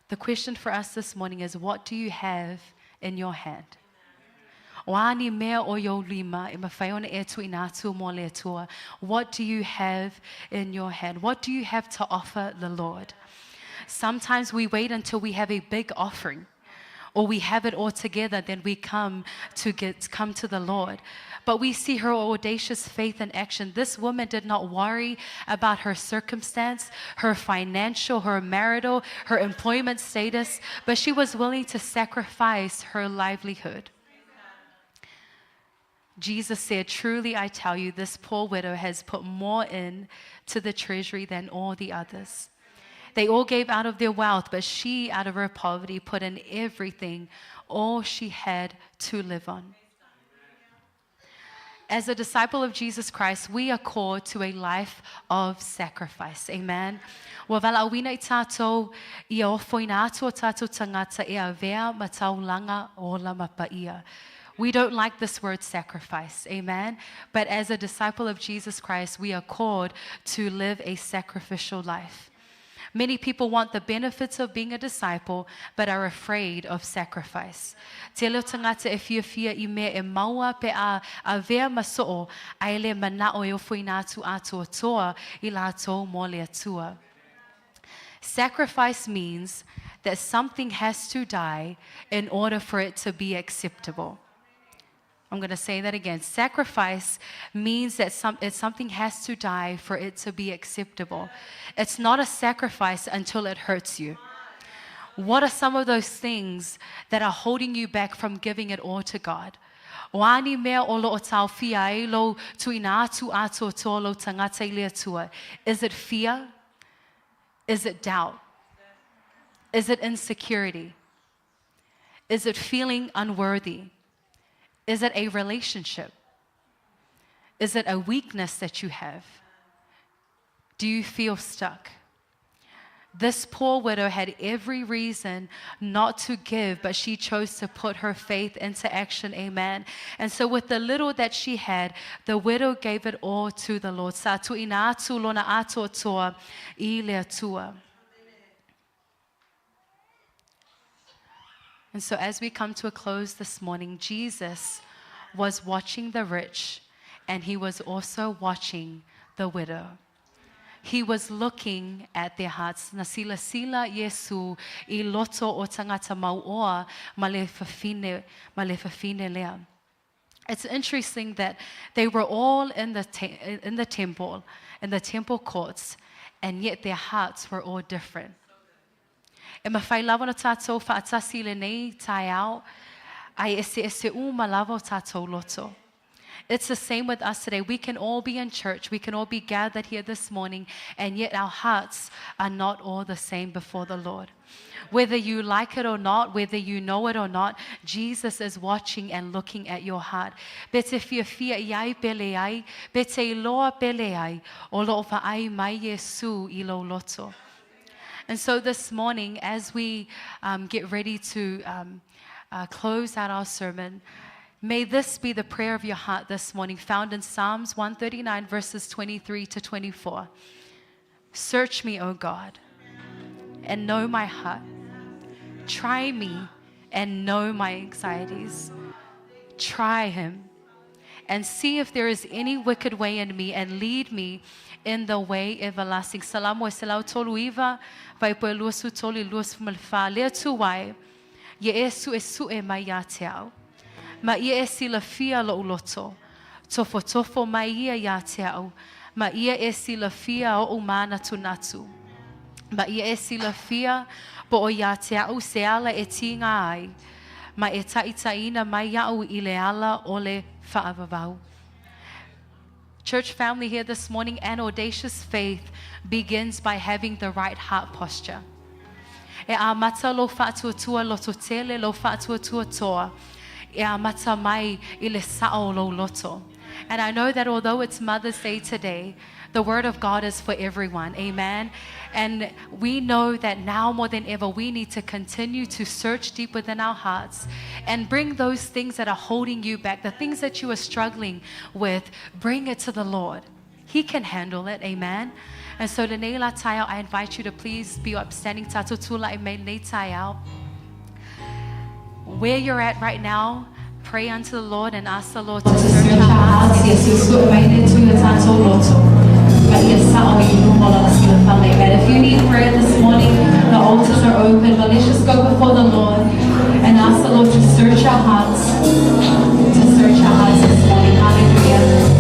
The question for us this morning is, what do you have in your hand? O ani mea o yo lima, e mawhaiona e tuina atu mo le atua. What do you have in your hand? What do you have to offer the Lord? Sometimes we wait until we have a big offering, or we have it all together, then we come to the Lord. But we see her audacious faith in action. This woman did not worry about her circumstance, her financial, her marital, her employment status, but she was willing to sacrifice her livelihood. Jesus said, truly I tell you, this poor widow has put more in to the treasury than all the others. They all gave out of their wealth, but she, out of her poverty, put in everything, all she had to live on. As a disciple of Jesus Christ, we are called to a life of sacrifice. Amen. Wa wala i tātou, i o foina atu o tātou tangata e avea mataulanga o la mapaia. We don't like this word sacrifice, amen? But as a disciple of Jesus Christ, we are called to live a sacrificial life. Many people want the benefits of being a disciple, but are afraid of sacrifice. Tele o tagata e fiafia i mea e maua pe a avea ma soo, ae le manao e ofoina atu atoatoa i latou mo le Atua. Sacrifice means that something has to die in order for it to be acceptable. I'm going to say that again. Sacrifice means that something has to die for it to be acceptable. It's not a sacrifice until it hurts you. What are some of those things that are holding you back from giving it all to God? O a ni mea o loo taofia ai lou tuuina atu atoatoa lou tagata i le Atua? Is it fear? Is it doubt? Is it insecurity? Is it feeling unworthy? Is it a relationship? Is it a weakness that you have? Do you feel stuck? This poor widow had every reason not to give, but she chose to put her faith into action. Amen. And so, with the little that she had, the widow gave it all to the Lord. Sa tuuina atu lona atoatoa i le Atua. And so, as we come to a close this morning, Jesus was watching the rich and he was also watching the widow. He was looking at their hearts. Na silasila Iesu i loto o tagata mauoa ma le fafine, ma le fafine lea. It's interesting that they were all in the temple, in the temple courts, and yet their hearts were all different. E mafai lava ona tatou faatasi i lenei taeao, ae eseese uma lava o tatou loto. It's the same with us today. We can all be in church, we can all be gathered here this morning, and yet our hearts are not all the same before the Lord. Whether you like it or not, whether you know it or not, Jesus is watching and looking at your heart. Pe te fiafia i ai pe leai, pe te iloa pe leai, o loo vaai mai Iesu i lou loto. And so this morning, as we get ready to close out our sermon, may this be the prayer of your heart this morning, found in Psalms 139, verses 23 to 24. Search me, O God, and know my heart. Try me and know my anxieties. Try him and see if there is any wicked way in me and lead me in the way everlasting. Salamo e 139, fuaiupu e 23 i 24. Le Atua e, ia e suesue mai ia te au. Ma ia e silafia lou loto. Tofotofo mai ia ia te au. Ma ia e silafia oʻu manatunatu. Ma ia e silafia po o ia te au se ala e tiga ai, ma e taitaiina mai iaʻu i le ala o le faavavau. Church family here this morning, an audacious faith begins by having the right heart posture. E amata lou faatuatua lototele, lou faatuatua toa, e amata mai i le sao o lou loto. And I know that although it's Mother's Day today, the word of God is for everyone. Amen. And we know that now more than ever, we need to continue to search deep within our hearts and bring those things that are holding you back, the things that you are struggling with, bring it to the Lord. He can handle it. Amen. And so, lenei la taeao, I invite you to please be upstanding. Tatou tulai mai lenei taeao. Where you're at right now, pray unto the Lord and ask the Lord to search our hearts. Ia suesue mai le Atua i o tatou loto, ma ia sao i luma o lana silafala. Amen. If you need prayer this morning, the altars are open, but let's just go before the Lord and ask the Lord to search our hearts, to search our hearts this morning. Hallelujah.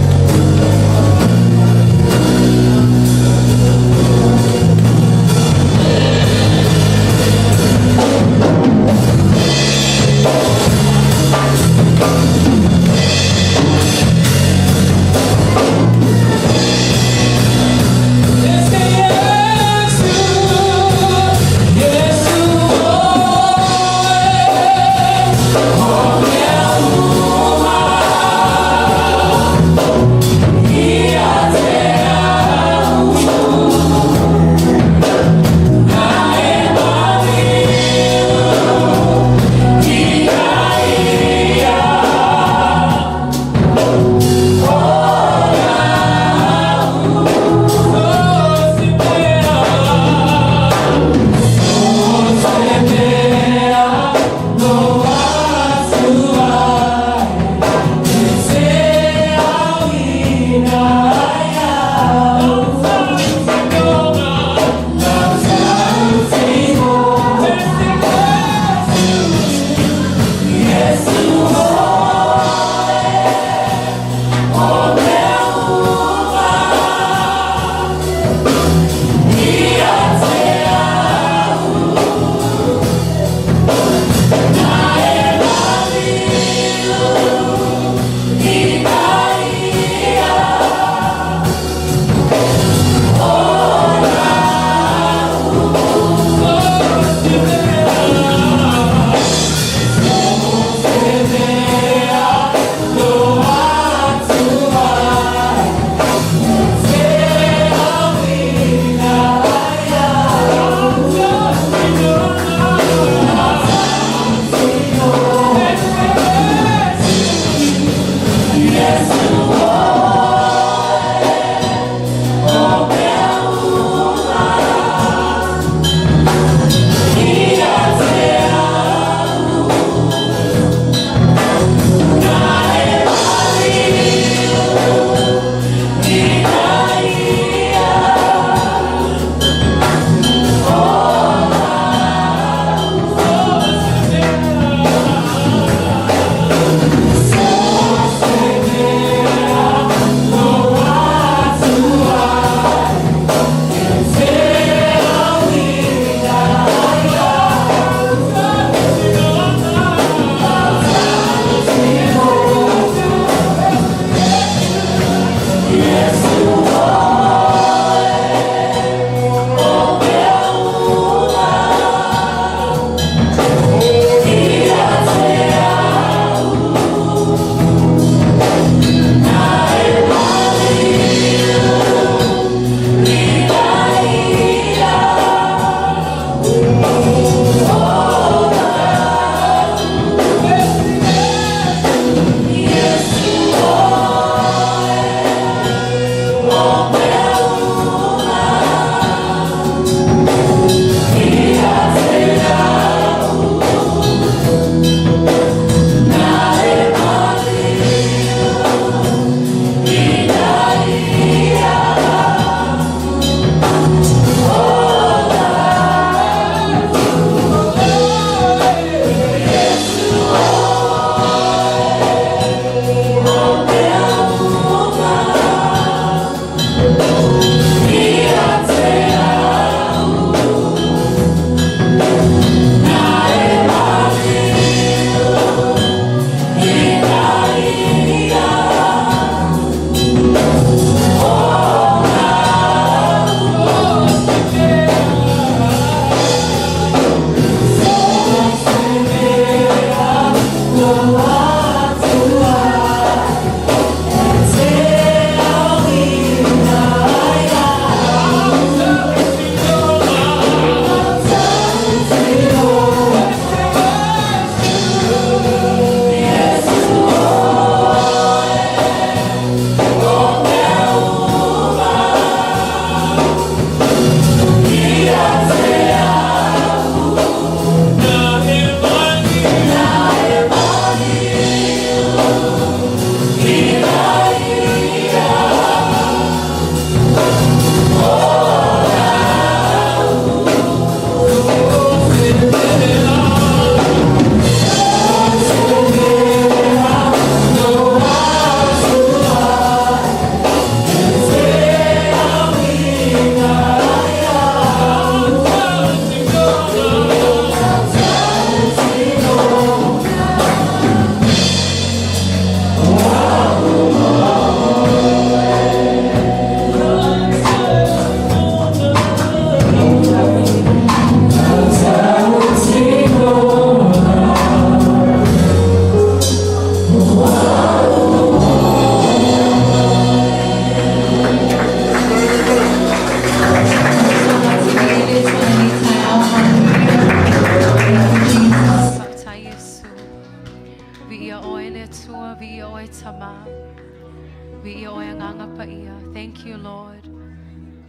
Thank you, Lord.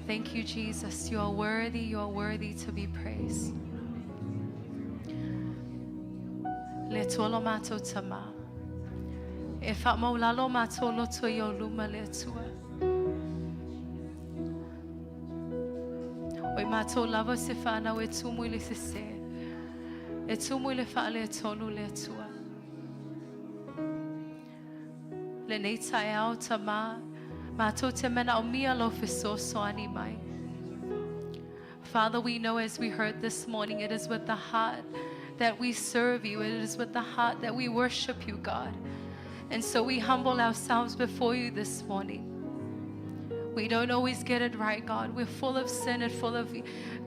Thank you, Jesus. You are worthy. You are worthy to be praised. Le Atua lo mātou Tamā. E whaamaulalo mātou loto i o luma le Atua. O i mātou lava se whanau e tumu i le sese. E tumu i le faaletonu le Atua. Lenei taeao Tamā, mātou te manaomia lou fesoasoani mai. Father, we know as we heard this morning, it is with the heart that we serve you. It is with the heart that we worship you, God. And so we humble ourselves before you this morning. We don't always get it right, God. We're full of sin and full of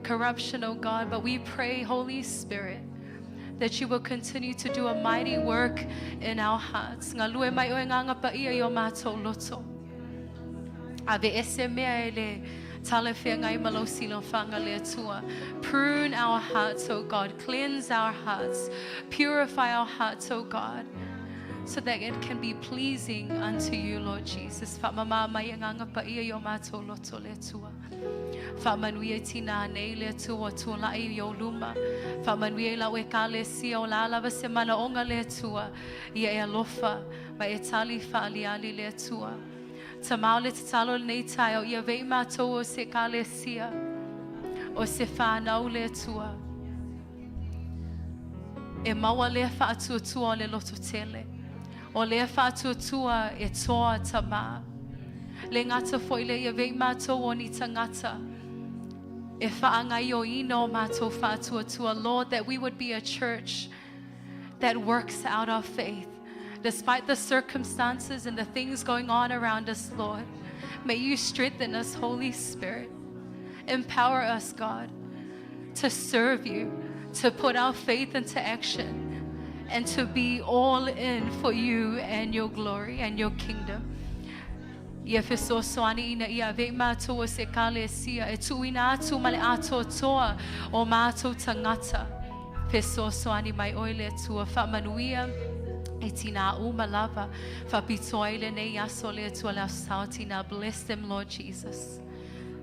corruption, oh God. But we pray, Holy Spirit, that you will continue to do a mighty work in our hearts. Galue mai oe Agaga Paia i o mātou loto. Aveese mea e le talafeagai ma lou silafaga le Atua. Prune our hearts, O God. Cleanse our hearts. Purify our hearts, O God, so that it can be pleasing unto you, Lord Jesus. Faamamā mai Agaga Paia i o mātou loto le Atua. Faamanuia i tinā nei le Atua ua tulai i ou luma. Faamanuia i lau Ekalesia o le a lava se manaoga le Atua ia e alofa ma e tali faaliali le Atua. Tamā o le tatalo lenei taeao ia avea i mātou o se Ekalesia, o se whanau le Atua. E maua lea faatuatua o le lototele. O lea faatuatua e toa Tamā. Le gata foi lea ia avea i mātou o ni tagata e faagaoioina o mātou faatuatua. Lord, that we would be a church that works out our faith. Despite the circumstances and the things going on around us, Lord, may you strengthen us, Holy Spirit. Empower us, God, to serve you, to put our faith into action, and to be all in for you and your glory and your kingdom. Ia fesoasoani ina ia avea i mātou o se Ekalesia e tuuina atu ma le atoatoa o mātou tagata. Fesoasoani mai oe le Atua faamanuia i tinā uma lava. Faapitoa ai lenei aso le Atua le Aso Sa o Tinā. Bless them, Lord Jesus.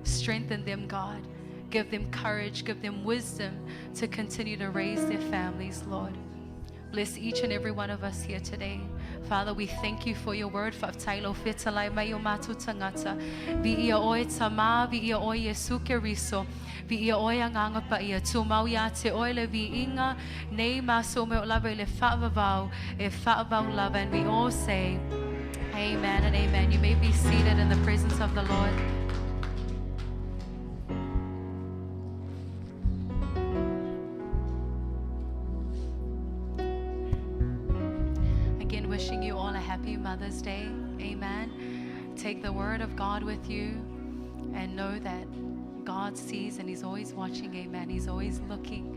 Strengthen them, God. Give them courage, give them wisdom to continue to raise their families, Lord. Bless each and every one of us here today. Father, we thank you for your word. Faafetai lou fetalai mai i o mātou tagata. Viia oe Tamā, viia oe Iesu Keriso, viia oe Agaga Paia. Tumau iā te oe le viiga nei ma so me o lava i le faavavau e faavavau lava. And we all say, Amen and amen. You may be seated in the presence of the Lord. Again, wishing you all a happy Mother's Day. Amen. Take the word of God with you and know that God sees and He's always watching. Amen. He's always looking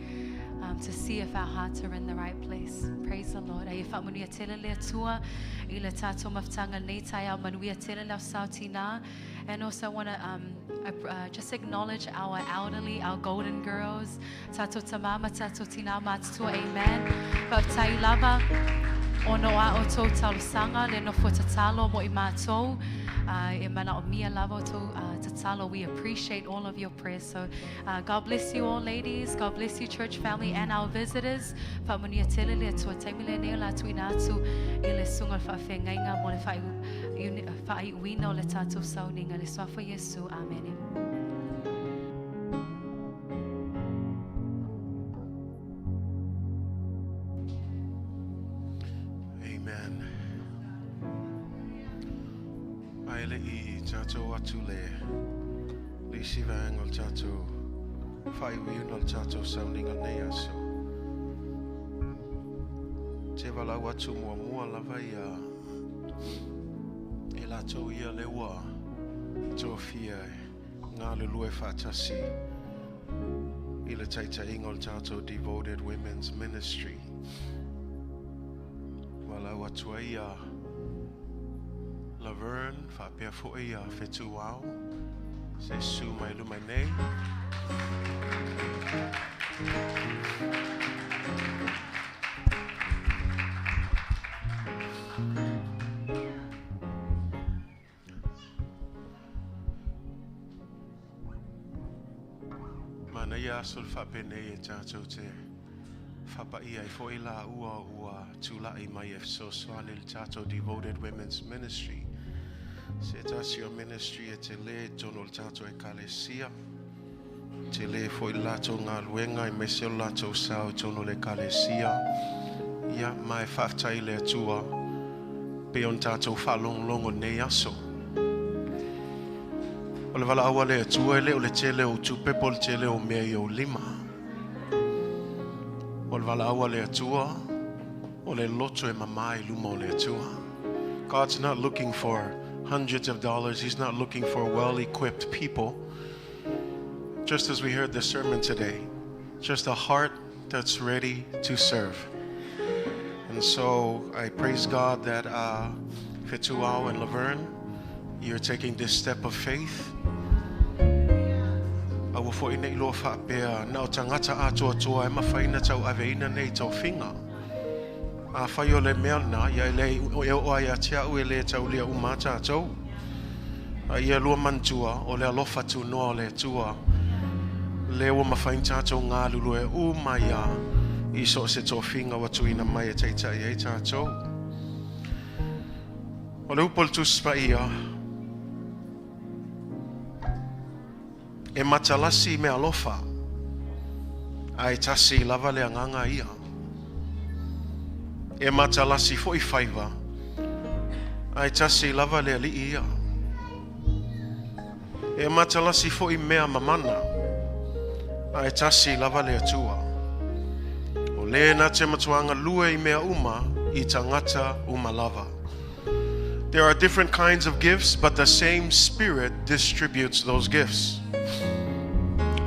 to see if our hearts are in the right place. Praise the Lord. Aia faamanuia tele le Atua i le tātou mafutaga nei taeao manuia tele le Aso Sa o Tinā. And also I want to just acknowledge our elderly, our golden girls, tātou tamā ma tātou tinā mātutua, amen. Faafetai lava ona o a outou talosaga le nofo tatalo mo i mātou. E manaomia lava outou tatalo. We appreciate all of your prayers. So God bless you all, ladies. God bless you, church family, and our visitors. Faamanuia tele le Atua taimi lenei o le a tuuina atu i le susuga o le faafeagaiga mo le faaiuina o le tatou sauniga. Le Suafa o Iesu. Amene. Amen. Ae le i tatou atu le le isi vaega o le tatou faaiuiuina o le tatou sauniga lenei aso. Te valaau atu muamua lava ia e latou ia le ua tofia e galulue faatasi i le taitaiga o le tatou Devoted Women's Ministry. Valaau atu ai ia Laverne faapea foi ia Fetuao se susu mai luma nei. Manaia aso le faapenei e tatou te faapaia ai foi laua ua tula'i mai e fesoasoani i le tatou Devoted Women's Ministry. Se tasi o ministry e telē i totonu o le tatou ekalesia. Telē foi le latou galuega aemaise o le latou sao i totonu o le ekalesia. Ia, ma e faafetai i le Atua pei ona tatou faalogologo i lenei aso. O le valaau a le Atua e le o le tele o tupe po o le tele o mea i ou lima. O le valaau a le Atua, o le loto e mamā i luma o le Atua. God's not looking for hundreds of dollars. He's not looking for well-equipped people. Just as we heard the sermon today, just a heart that's ready to serve. And so I praise God that Fetuao and Laverne, you're taking this step of faith. Aua foi ne i lua faapea, na o tagata atoatoa e mafai ona tauaveina nei tofiga. Afai o le mea lena, ia e le e oo lava ia te au e le taulia uma lava tatou. A ia lua manatua, o le alofa tunoa o le Atua, lea ua mafai ona tatou galulue uma ai lava i so o se tofiga ua tuuina mai e taitai ai tatou. O le upu a le Tusi Paia, E matalasi meaalofa, ae tasi lava le agaga ia. E matalasi foi faiva, ae tasi lava le Alii ia. E matalasi foi mea mamana, ae tasi lava le Atua. O le na te matuā galue i mea uma i tagata uma lava. There are different kinds of gifts, but the same Spirit distributes those gifts.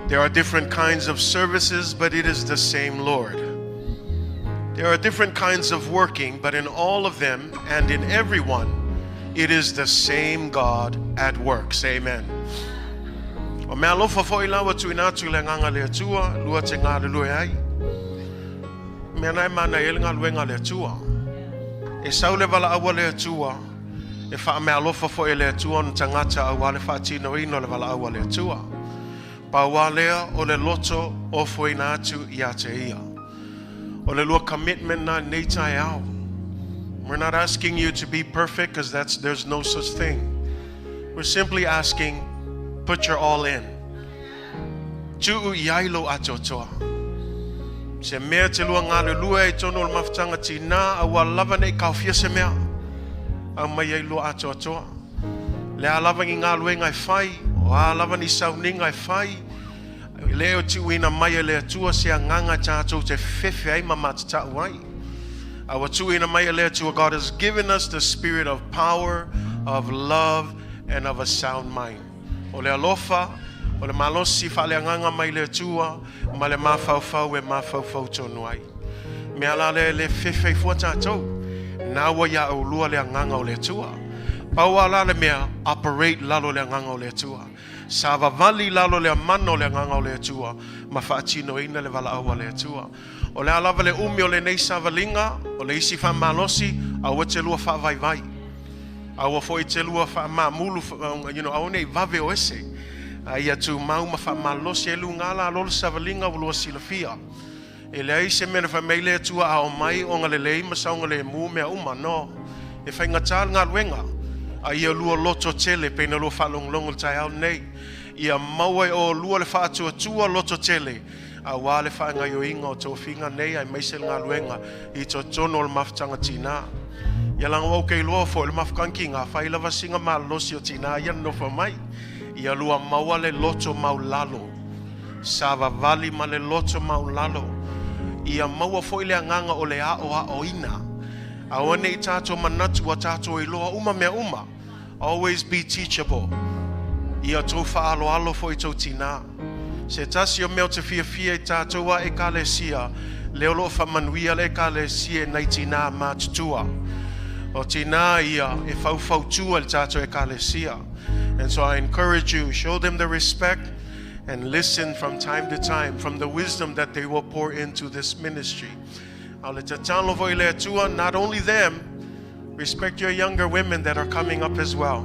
There are different kinds of services, but it is the same Lord. There are different kinds of working, but in all of them and in everyone, it is the same God at work. Say amen. O meaalofa foi la ua tuuina atu i le agaga o le Atua, lua te galulue ai. Mea na e manaia ai le galuega a le Atua. E sau le valaau a le Atua, e faameaalofa foi e le Atua ona tagata aua le faatinoina o le valaau a le Atua. Pau lava lea o le loto ofoina atu ia te Ia. O le lua commitment na i lenei taeao. We're not asking you to be perfect because that's there's no such thing. We're simply asking put your all in. Tuu i ai lou atoatoa. Se mea te lua galulue ai totonu o le mafutaga tinā, aua lava ne i kaofia se mea. Aumai ai lua atoatoa. Le a lava ni galuega e fai, o a lava ni sauniga e fai, e le o tuuina mai e le Atua se agaga tatou te fefe ai ma matatau ai. A ua tuuina mai e le Atua, God has given us the spirit of power, of love, and of a sound mind. O le alofa, o le malosi faaleagaga mai le Atua, ma le mafaufau e mafaufau tonu ai. Mea la lea e le fefe ai fua tatou. Na ua iā oulua le agaga o le Atua. Pau lava la le mea, operate lalo le agaga o le Atua. Savavali lalo le mana o le agaga o le Atua ma faatinoina le valaau a le Atua. O le a lava le umi o lenei savaliga, o le isi faamalosi, aua te lua faavaivai. Aua foi te lua faamamulu, aua ne i vave o ese. A ia tumau ma faamalosi ai luga lalo o le savaliga ua lua silafia. E leai se mea na fai mai le Atua a omai ona lelei ma saogalemu mea uma. No. E faigata le galuega. A ia lua loto tele pei ona lua faalogologo i le taeao lenei. Ia maua e oulua le faatuatua loto tele aua le faagaoioiga o tofiga nei aemaise le galuega i totonu o le mafutaga tinā. Ia leaga ua ou ke iloa foi o le mafukankiga fai lava sina malolosi o tinā ia na nofo mai. Ia lua maua le loto maulalo. Savavali ma le loto maulalo. Ia maua foi le agaga o le aoaoina. Aua ne i tatou manatu ua tatou iloa uma mea uma. Always be teachable. Ia tou faaaloalo foi i tou tinā. Se tasi o mea ou te fiafia i tatou a ekalesia, lea o lo o faamanuia le ekalesia i nai tinā matutua. O tinā ia e faufautua i le tatou ekalesia. And so I encourage you, show them the respect and listen from time to time from the wisdom that they will pour into this ministry. A o le tatalo foi i le Atua, not only them, respect your younger women that are coming up as well.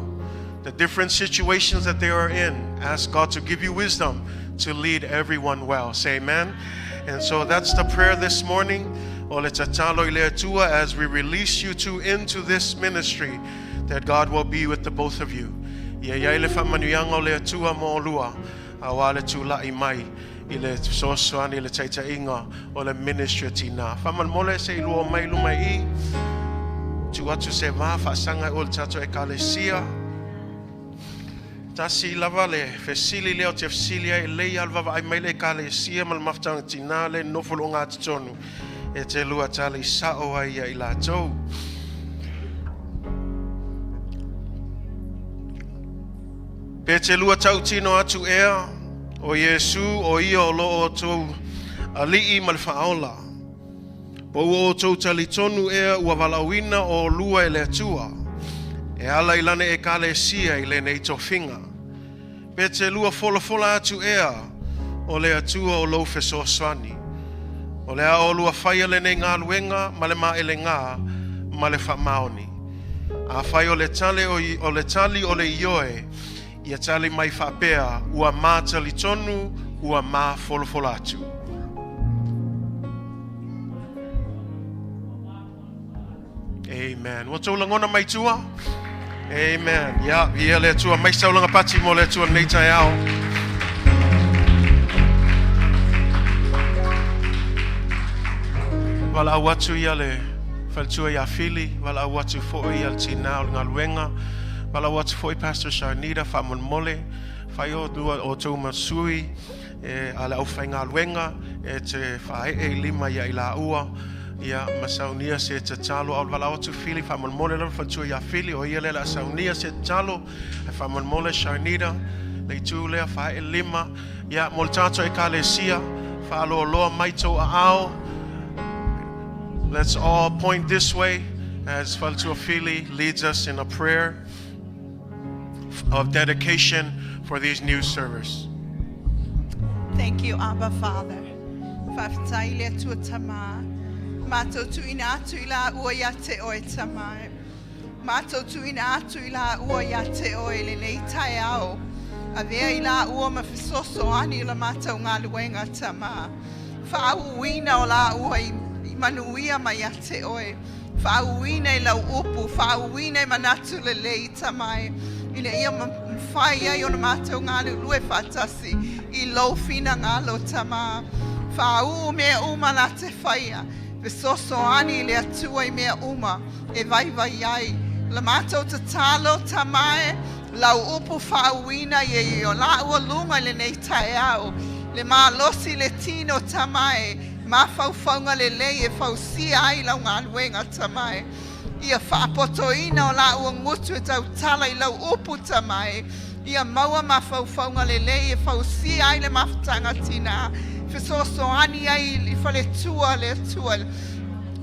The different situations that they are in, ask God to give you wisdom. to lead everyone well. Say amen. And so that's the prayer this morning. O le tatalo i le Atua as we release you two into this ministry, that God will be with the both of you. Ia iai le faamanuiaga o le Atua mo olua, auā le tula'i mai i le fesoasoani i le taita'iga o le ministry a tinā. Faamolemole se i lua omai i luma i i, tuu atu se vā faasaga e oe i le tatou Ekalesia. Tasi lava le fesili lea ou te fesili ai, e lelei lava le vaavaai mai le Ekalesia ma le mafutaga tinā lea e nonofo i le ogatotonu e te lua tali sa'o ai ia i latou. Pe te lua tautino atu ea o Iesu o ia o lo outou Alii ma le Faaola? Po ua outou talitonu ea ua valaauina olua e le Atua e ala i Lana Ekalesia i lenei tofiga? Pe te lua folafola atu ea o le Atua o lou fesoasoani? O le a olua faia lenei galuega ma le maelegā ma le faamaoni. Afai o le tale o le tali o le ioe, ia tali mai faapea, Ua ma talitonu, ua ma folafola atu. Amen. Ua tou lagona mai tua? Amen. Ia, ia le Atua, mai saulaga pati mo le Atua lenei taeao. Valaau atu ia le faletua ia Fili, valaau atu foi ia le tinā o le galuega, valaau atu foi Pastor Sharnita, faamolemole, fai o lua o tou ma sui e a le aufaigaluega e te faaee i lima ia i laua, ia ma saunia se tatalo. A o le valaau atu Fili, faamolemole lava faletua ia Fili, o ia lea o le a saunia se tatalo. Ae faamolemole Sharnita, le itu lea faaee lima, ia mo le tatou Ekalesia, faaloaloa mai tou aao. Let's all point this way as Faletua Fili leads us in a prayer of dedication for these new servers. Thank you, Abba Father. Faafetai i le Atua Tamā. Matou tuuina atu i la ua ia te oe Tamā. Matou tuuina atu i la ua ia te oe i lenei taeao. Avea i la ua ma fesoasoani o la matou galuega Tamā. Faauuina o la ua i, i manuia mai ia te oe. Faauuina i lau upu, faauuina i manatu lelei Tamā e, ina ia mafai ai ona matou galulue faatasi i lou finagalo Tamā. Faauu mea uma la te faia, fesoasoani i le Atua i mea uma e vaivai ai. La matou tatalo Tamā e, lau upu faauuina ia i o laua luga i lenei taeao, le malosi le tino Tamā e, mafaufauga lelei e fausia ai lau galuega Tamā e. Ia faapotoina o laua gutu e tautala i lau upu Tamā e, ia maua mafaufauga lelei e fausia ai le mafutaga tinā, fesoasoani ai i faletua le Atua.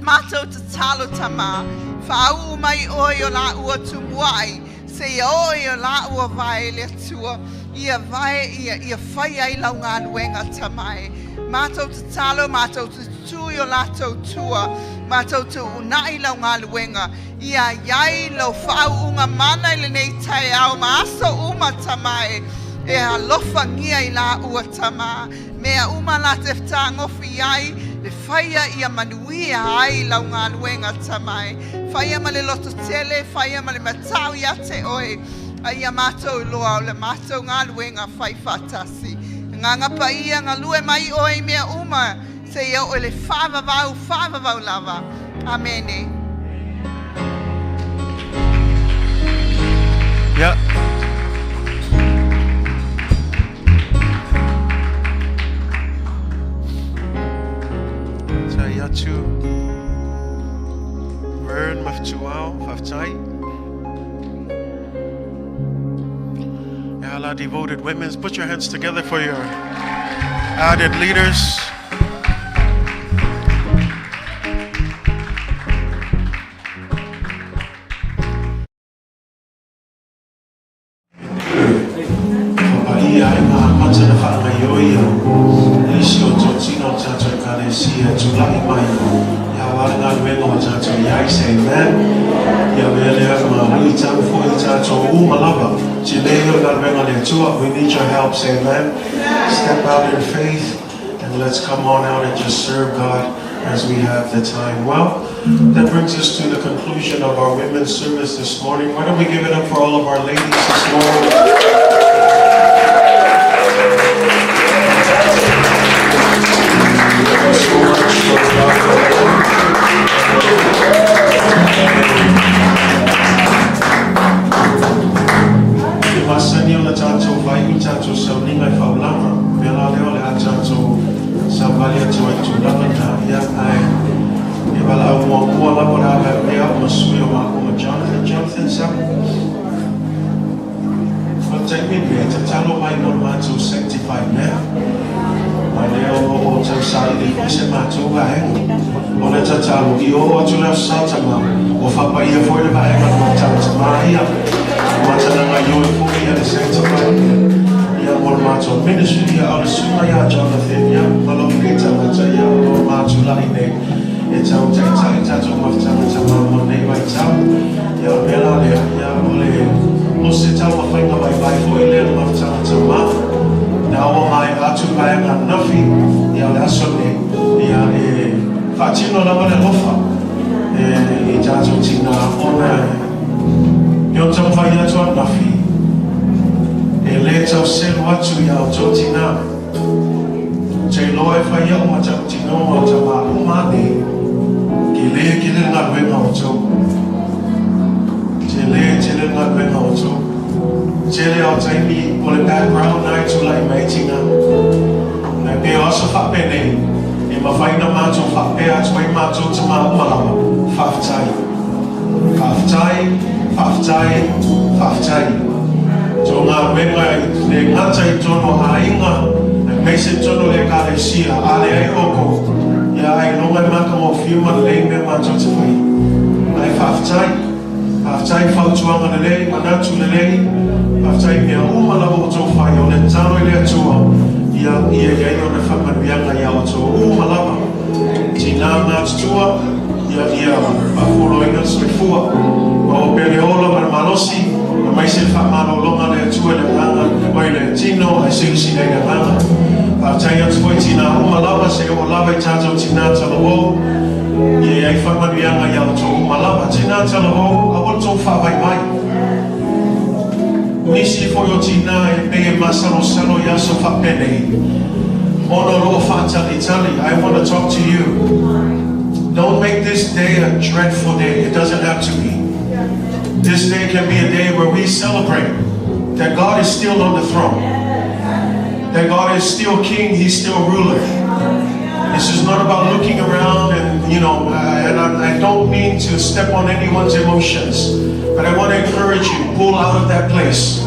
Matou tatalo Tamā, faauu mai oe o laua tumuai, seia oo i o laua vae le Atua, ia vae ia, ia fai ai lau galuega Tamā e. Matou tatalo, matou te tutū i o latou tua, matou te uuna'i lau galuega, ia iai lou faauuga mana i lenei taeao ma aso uma Tamā e, e alofagia i laua Tamā. Mea uma la te fetagofi ai, e faia ia manuia ai lau galuega Tamā e. Faia ma le loto tele, faia ma le matau ia te oe, a ia matou iloa o le matou galuega fai faatasi. Agaga Paia, galue mai oe i mea uma, seia oo i le faavavau, faavavau lava. Amene. Yeah. Tai atu. Vern Maftuau, faafetai. Allah devoted women, put your hands together for your added leaders. Whakapaia ai ngā mata na whaangaioia nisi o totino o tātou Ekalesia e tula'i mai i a wā galuega o tātou i ai, say amen. Ia mea lea ma luitau foi i tātou uma lava. Tele ia o le galuega a le Atua. We need your help, say amen. Step out in faith and let's come on out and just serve God as we have the time. Well, that brings us to the conclusion of our women's service this morning. Why don't we give it up for all of our ladies this morning? Thank you so much for E masani ona tatou vaai i tatou sauniga i faulaga, mea la lea o le a tatou savali atu ai i tulaga na, ia, ae e valaau muamua lava o le a vae pea au ma sui o makou ma Jonathan. Jonathan, sa. O le taimi lenei, tatalo mai mo le matou sanctified mea. Ma lea o lo o tausaili foi se matou vaega. O le tatalo, i oo atu le Aso Sa Tama, ua faapaia foi le vaega o le Matau Tama ia, ua tanaga ioe foi ia le sanctified mea, ia mo le matou ministry, ia a o le suiga ia Jonathan, ia, ma lou nei tagata, ia, o lo o matulai nei e tau taitai tatou mafutaga tama mo lenei vaitau. Ia, o le mea la lea, ia, o le, o se taumafaiga vaivai foi lea le mafutaga tama, na ua maea atu le vaega ananafi, ia, o le aso lenei, ia, e faatino lava le alofa e, i tatou tinā, ona e, e ono taumafai atu ananafi, e le tau selu atu i a outou tinā. Ou te iloa e fai au ma taʻu tinoga o tamā uma nei, ke lē kele le galuega o outou. Tele, tele le galuega o outou. Tele ao taimi o le background na e tulai mai ai tinā. Ae pei o aso faapenei, e mafai ona matou faapea atu ai matou tamā uma lava, Faafetai. Faafetai, faafetai, faafetai. Tō galuega i le gata i tonu aiga, aemaise i tonu o le Ekalesia, a leai oukou, ia ailoga e matagofie ma lelei mea matou te fai. Ae faafetai, faafetai i fautuaga lelei, manatu lelei, faafetai i mea uma lava ua outou fai, o le tatalo i le Atua, ia ia i ai ona faamanuiaga ia outou uma lava. Tinā matutua, ia ia faafoloina le soifua. Maua pea le ola ma le malosi, aemaise le faamalologa a le Atua i le agaga, oi le tino ae silasila i le agaga. Faafetai atu foi tinā uma lava, se oo lava i tatou tinā talavou, ia i ai faamanuiaga ia outou uma lava. Tinā talavou, aua le tou faavaivai. Nisi foi o tinā e pei e masalosalo i aso faapenei, ona o loo faatalitali. I want to talk to you. Don't make this day a dreadful day. It doesn't have to be. This day can be a day where we celebrate that God is still on the throne. That God is still king, he's still ruler. This is not about looking around and, you know, and I, I don't mean to step on anyone's emotions, but I want to encourage you, pull out of that place.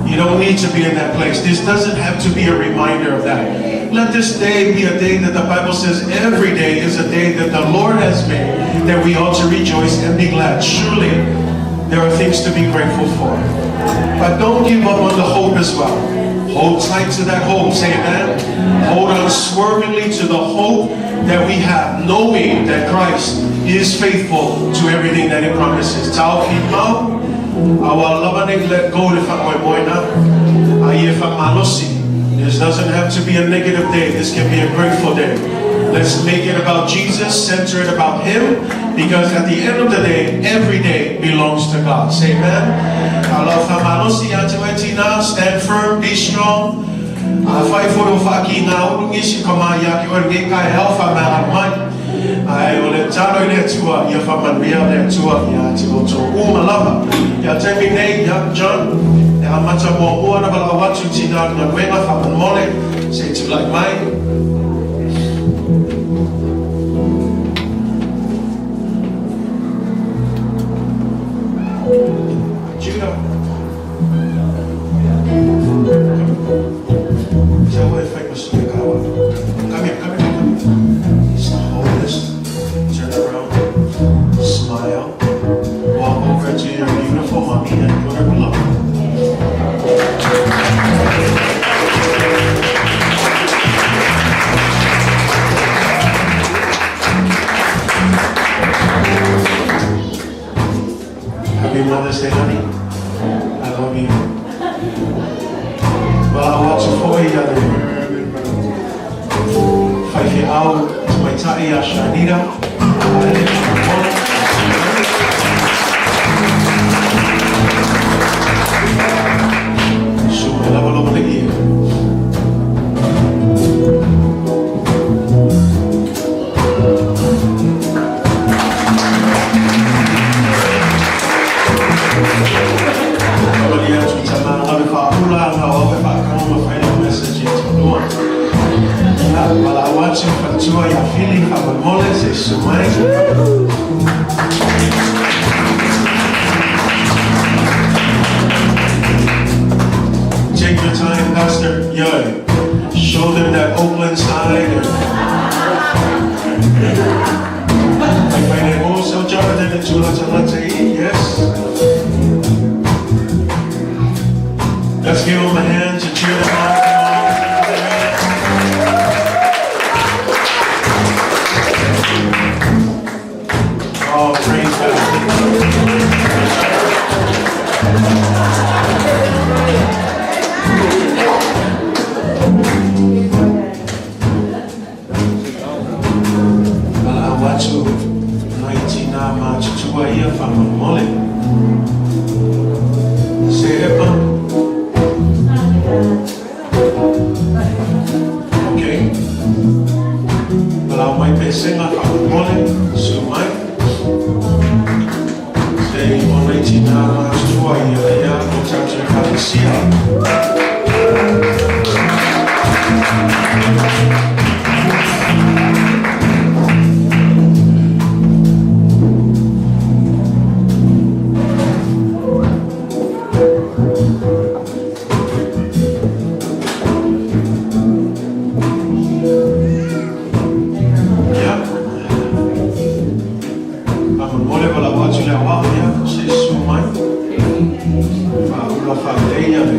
You don't need to be in that place. This doesn't have to be a reminder of that. Let this day be a day that the Bible says every day is a day that the Lord has made, that we ought to rejoice and be glad. Surely there are things to be grateful for. But don't give up on the hope as well. Hold tight to that hope, say amen. Hold unswervingly to the hope that we have, knowing that Christ is faithful to everything that he promises. Tau ki mau, aua lava nei let go le faamoemoe na, a ia faamalosi. This doesn't have to be a negative day. This can be a grateful day. Let's make it about Jesus, center it about Him, because at the end of the day, every day belongs to God. Say amen. Aloha faamalosi ia te oe tinā, stand firm, be strong. Afai foi o faakī ngā ulu nisi ka mā ia ki oe lenei kaeao whaamāraru mai. Ae o le tatalo i le Atua ia faamanuia le Atua ia te outou uma lava. Ia taimi nei, ia John, e amata muamua ona valaau atu tinā le galuega faamolemole se i tulai mai. Judah. Tell e fai ma sui kawa. Come here, come here, come here. Just hold this. Turn around. Smile. Walk over to your beautiful mommy and put her below. fo'i a le faifeau tamaitai ia Shanita Aele Fa'amomole. Susu mai lava lou alii e. Faamalie atu i tama ave faaula na o ave faakaga ma fai lau message i Atunua. Ia, valaau atu i faletua ia Fili faamolemole se i susu mai. Take your time, Pastor. Yo, show them that Oakland side. And Yes. Let's give them a hand to cheer them on. Come on. Oh, praise God. Valaau atu nai tinā matutua ia faamolemole. Se epa. Okay. Valaau mai pesega faamolemole, susu mai. Se o nai tinā matutua ia ia o tatou ekalesia. Ia. Faamolemole valaau atu le aoao ia, se i susu mai. Faaula faalelei ia le.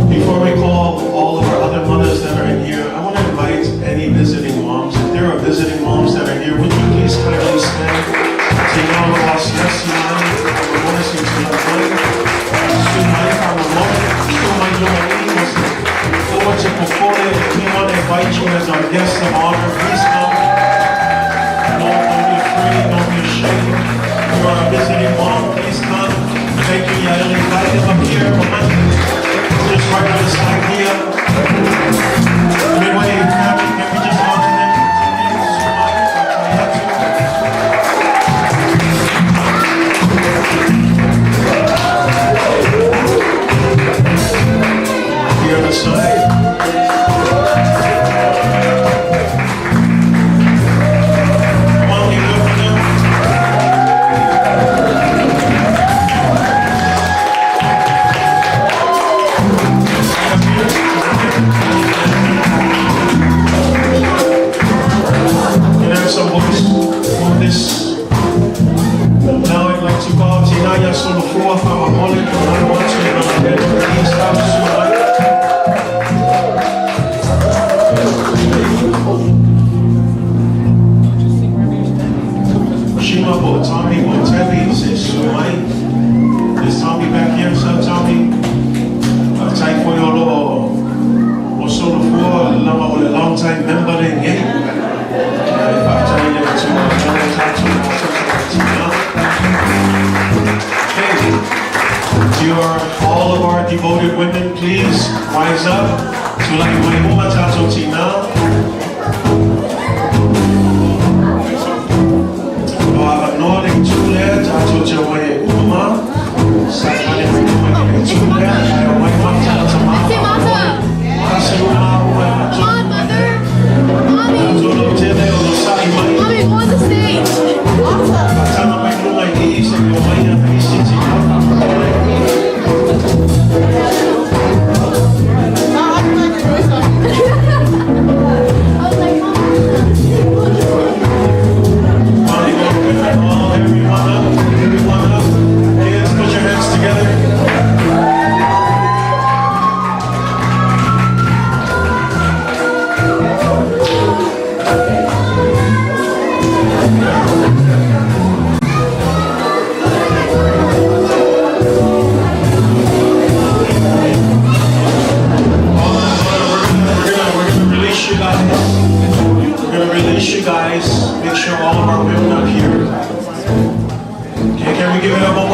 Before we call all of our other mothers that are in here, I want to invite any visiting moms. If there are visiting moms that are here, would you please kindly stand? Tina asiasi mai, faamolemole se i tulai mai. Susu mai faamolemole, susu mai luma i i mo se aua te popole. We want to invite you as our guests of honor. Please come. Don't be afraid, don't be ashamed. If you are a visiting mom, please come. Thank you, Yael. Invite them up here. Just right on the side here. Midway, family, can we just honor them? Susu mai, faafetai atu. Here on the side. Come on, give it up for them. Up here, up here. Can I have some voice on this? Now I'd like to call Tinaya Solofua Fa'amomole to want to please come susu mai. Shima po Tommy po Tevi se susu mai. Is Tommy back here, son Tommy? Tai foi o lo o Solofua lama o le long time member lenei. Ai faafetai le Atua mo tatou tina. Okay. Your, all of our devoted women, please rise up. Tulai mai uma tatou tina. O avanoa le itu lea, tatou te omai e uma. Sa kale mai uma i le itu lea, ai o mai mai tala tamā. Kasi uma uma e matou. Come on, mother. Mommy. Tatou lo tele o lo sa'i mai. Mommy, go on the stage. Tana mai lunga i i se o mai a isi tina.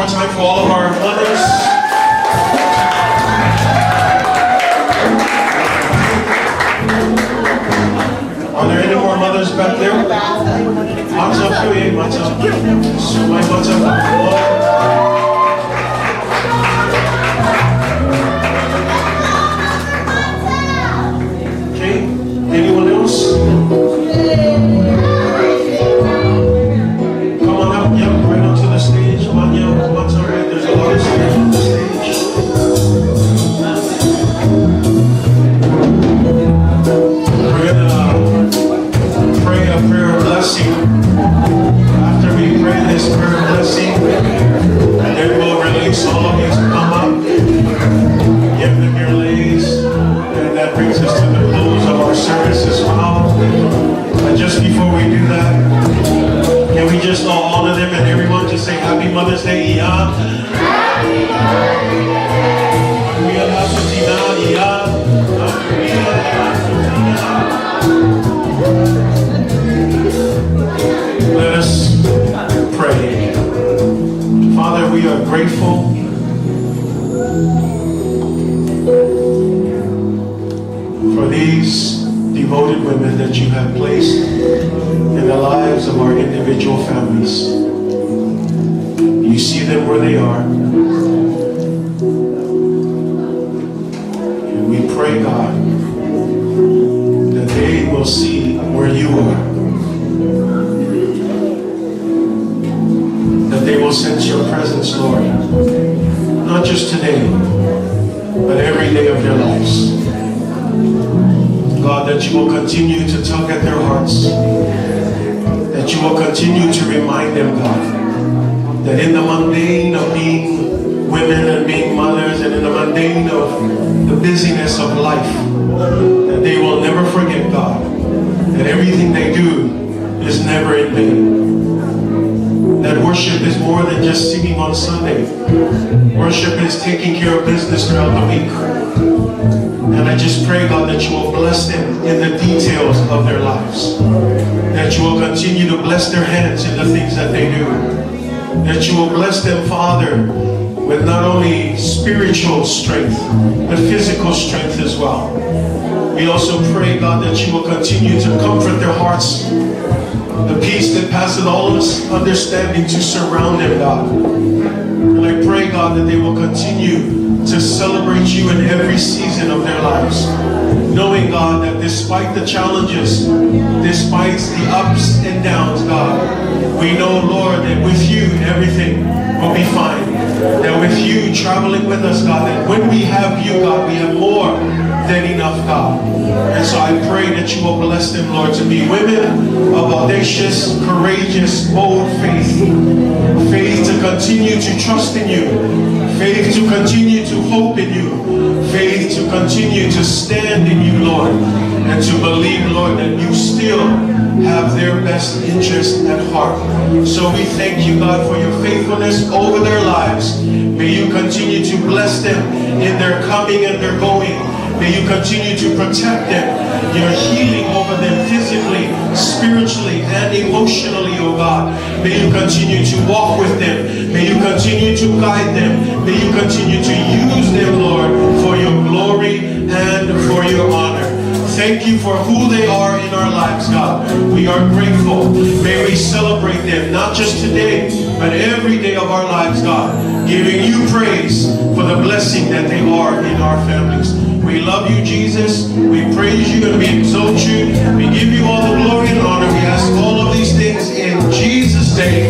more time for all of our mothers. Are there any more mothers back there? Mata pui, mata. Sumai mata. Okay, anyone else? Come on up, yep, right onto the stage. Manya, Mata, right? There's a lot of space on the stage. We're gonna pray a prayer of blessing. After we pray this prayer of blessing, then we'll release all of you to come up, give them your leis, and that brings us to the close of our service as well. But just before we do that, can we just all honor them and everyone just say Happy Mother's Day, Ia? Ia Asutina, Ia. Ia Asutina. Let us pray. Father, we are grateful for these devoted women that you have placed in the lives of our individual families. You see them where they are. And we pray, God, that they will see where you are. That they will sense your presence, Lord. Not just today, but every day of their lives. God, that you will continue to tug at their hearts. That you will continue to remind them, God, that in the mundane of being women and being mothers and in the mundane of the busyness of life, that they will never forget, God, that everything they do is never in vain. That worship is more than just singing on Sunday. Worship is taking care of business throughout the week. And I just pray, God, that you will bless them in the details of their lives. That you will continue to bless their hands in the things that they do. That you will bless them, Father, with not only spiritual strength, but physical strength as well. We also pray, God, that you will continue to comfort their hearts, the peace that passeth all understanding to surround them, God. And I pray, God, that they will continue to celebrate you in every season of their lives. Knowing, God, that despite the challenges, despite the ups and downs, God, we know, Lord, that with you, everything will be fine. That with you traveling with us, God, that when we have you, God, we have more than enough, God. And so I pray that you will bless them, Lord, to be women of audacious, courageous, bold faith. Faith to continue to trust in you. Faith to continue to hope in you. Faith to continue to stand in you, Lord. And to believe, Lord, that you still have their best interest at heart. So we thank you, God, for your faithfulness over their lives. May you continue to bless them in their coming and their going. May you continue to protect them, your healing over them physically, spiritually, and emotionally, oh God. May you continue to walk with them. May you continue to guide them. May you continue to use them, Lord, for your glory and for your honor. Thank you for who they are in our lives, God. We are grateful. May we celebrate them, not just today, but every day of our lives, God, giving you praise for the blessing that they are in our families. We love you, Jesus. We praise you and we exalt you. We give you all the glory and honor. We ask all of these things in Jesus' name.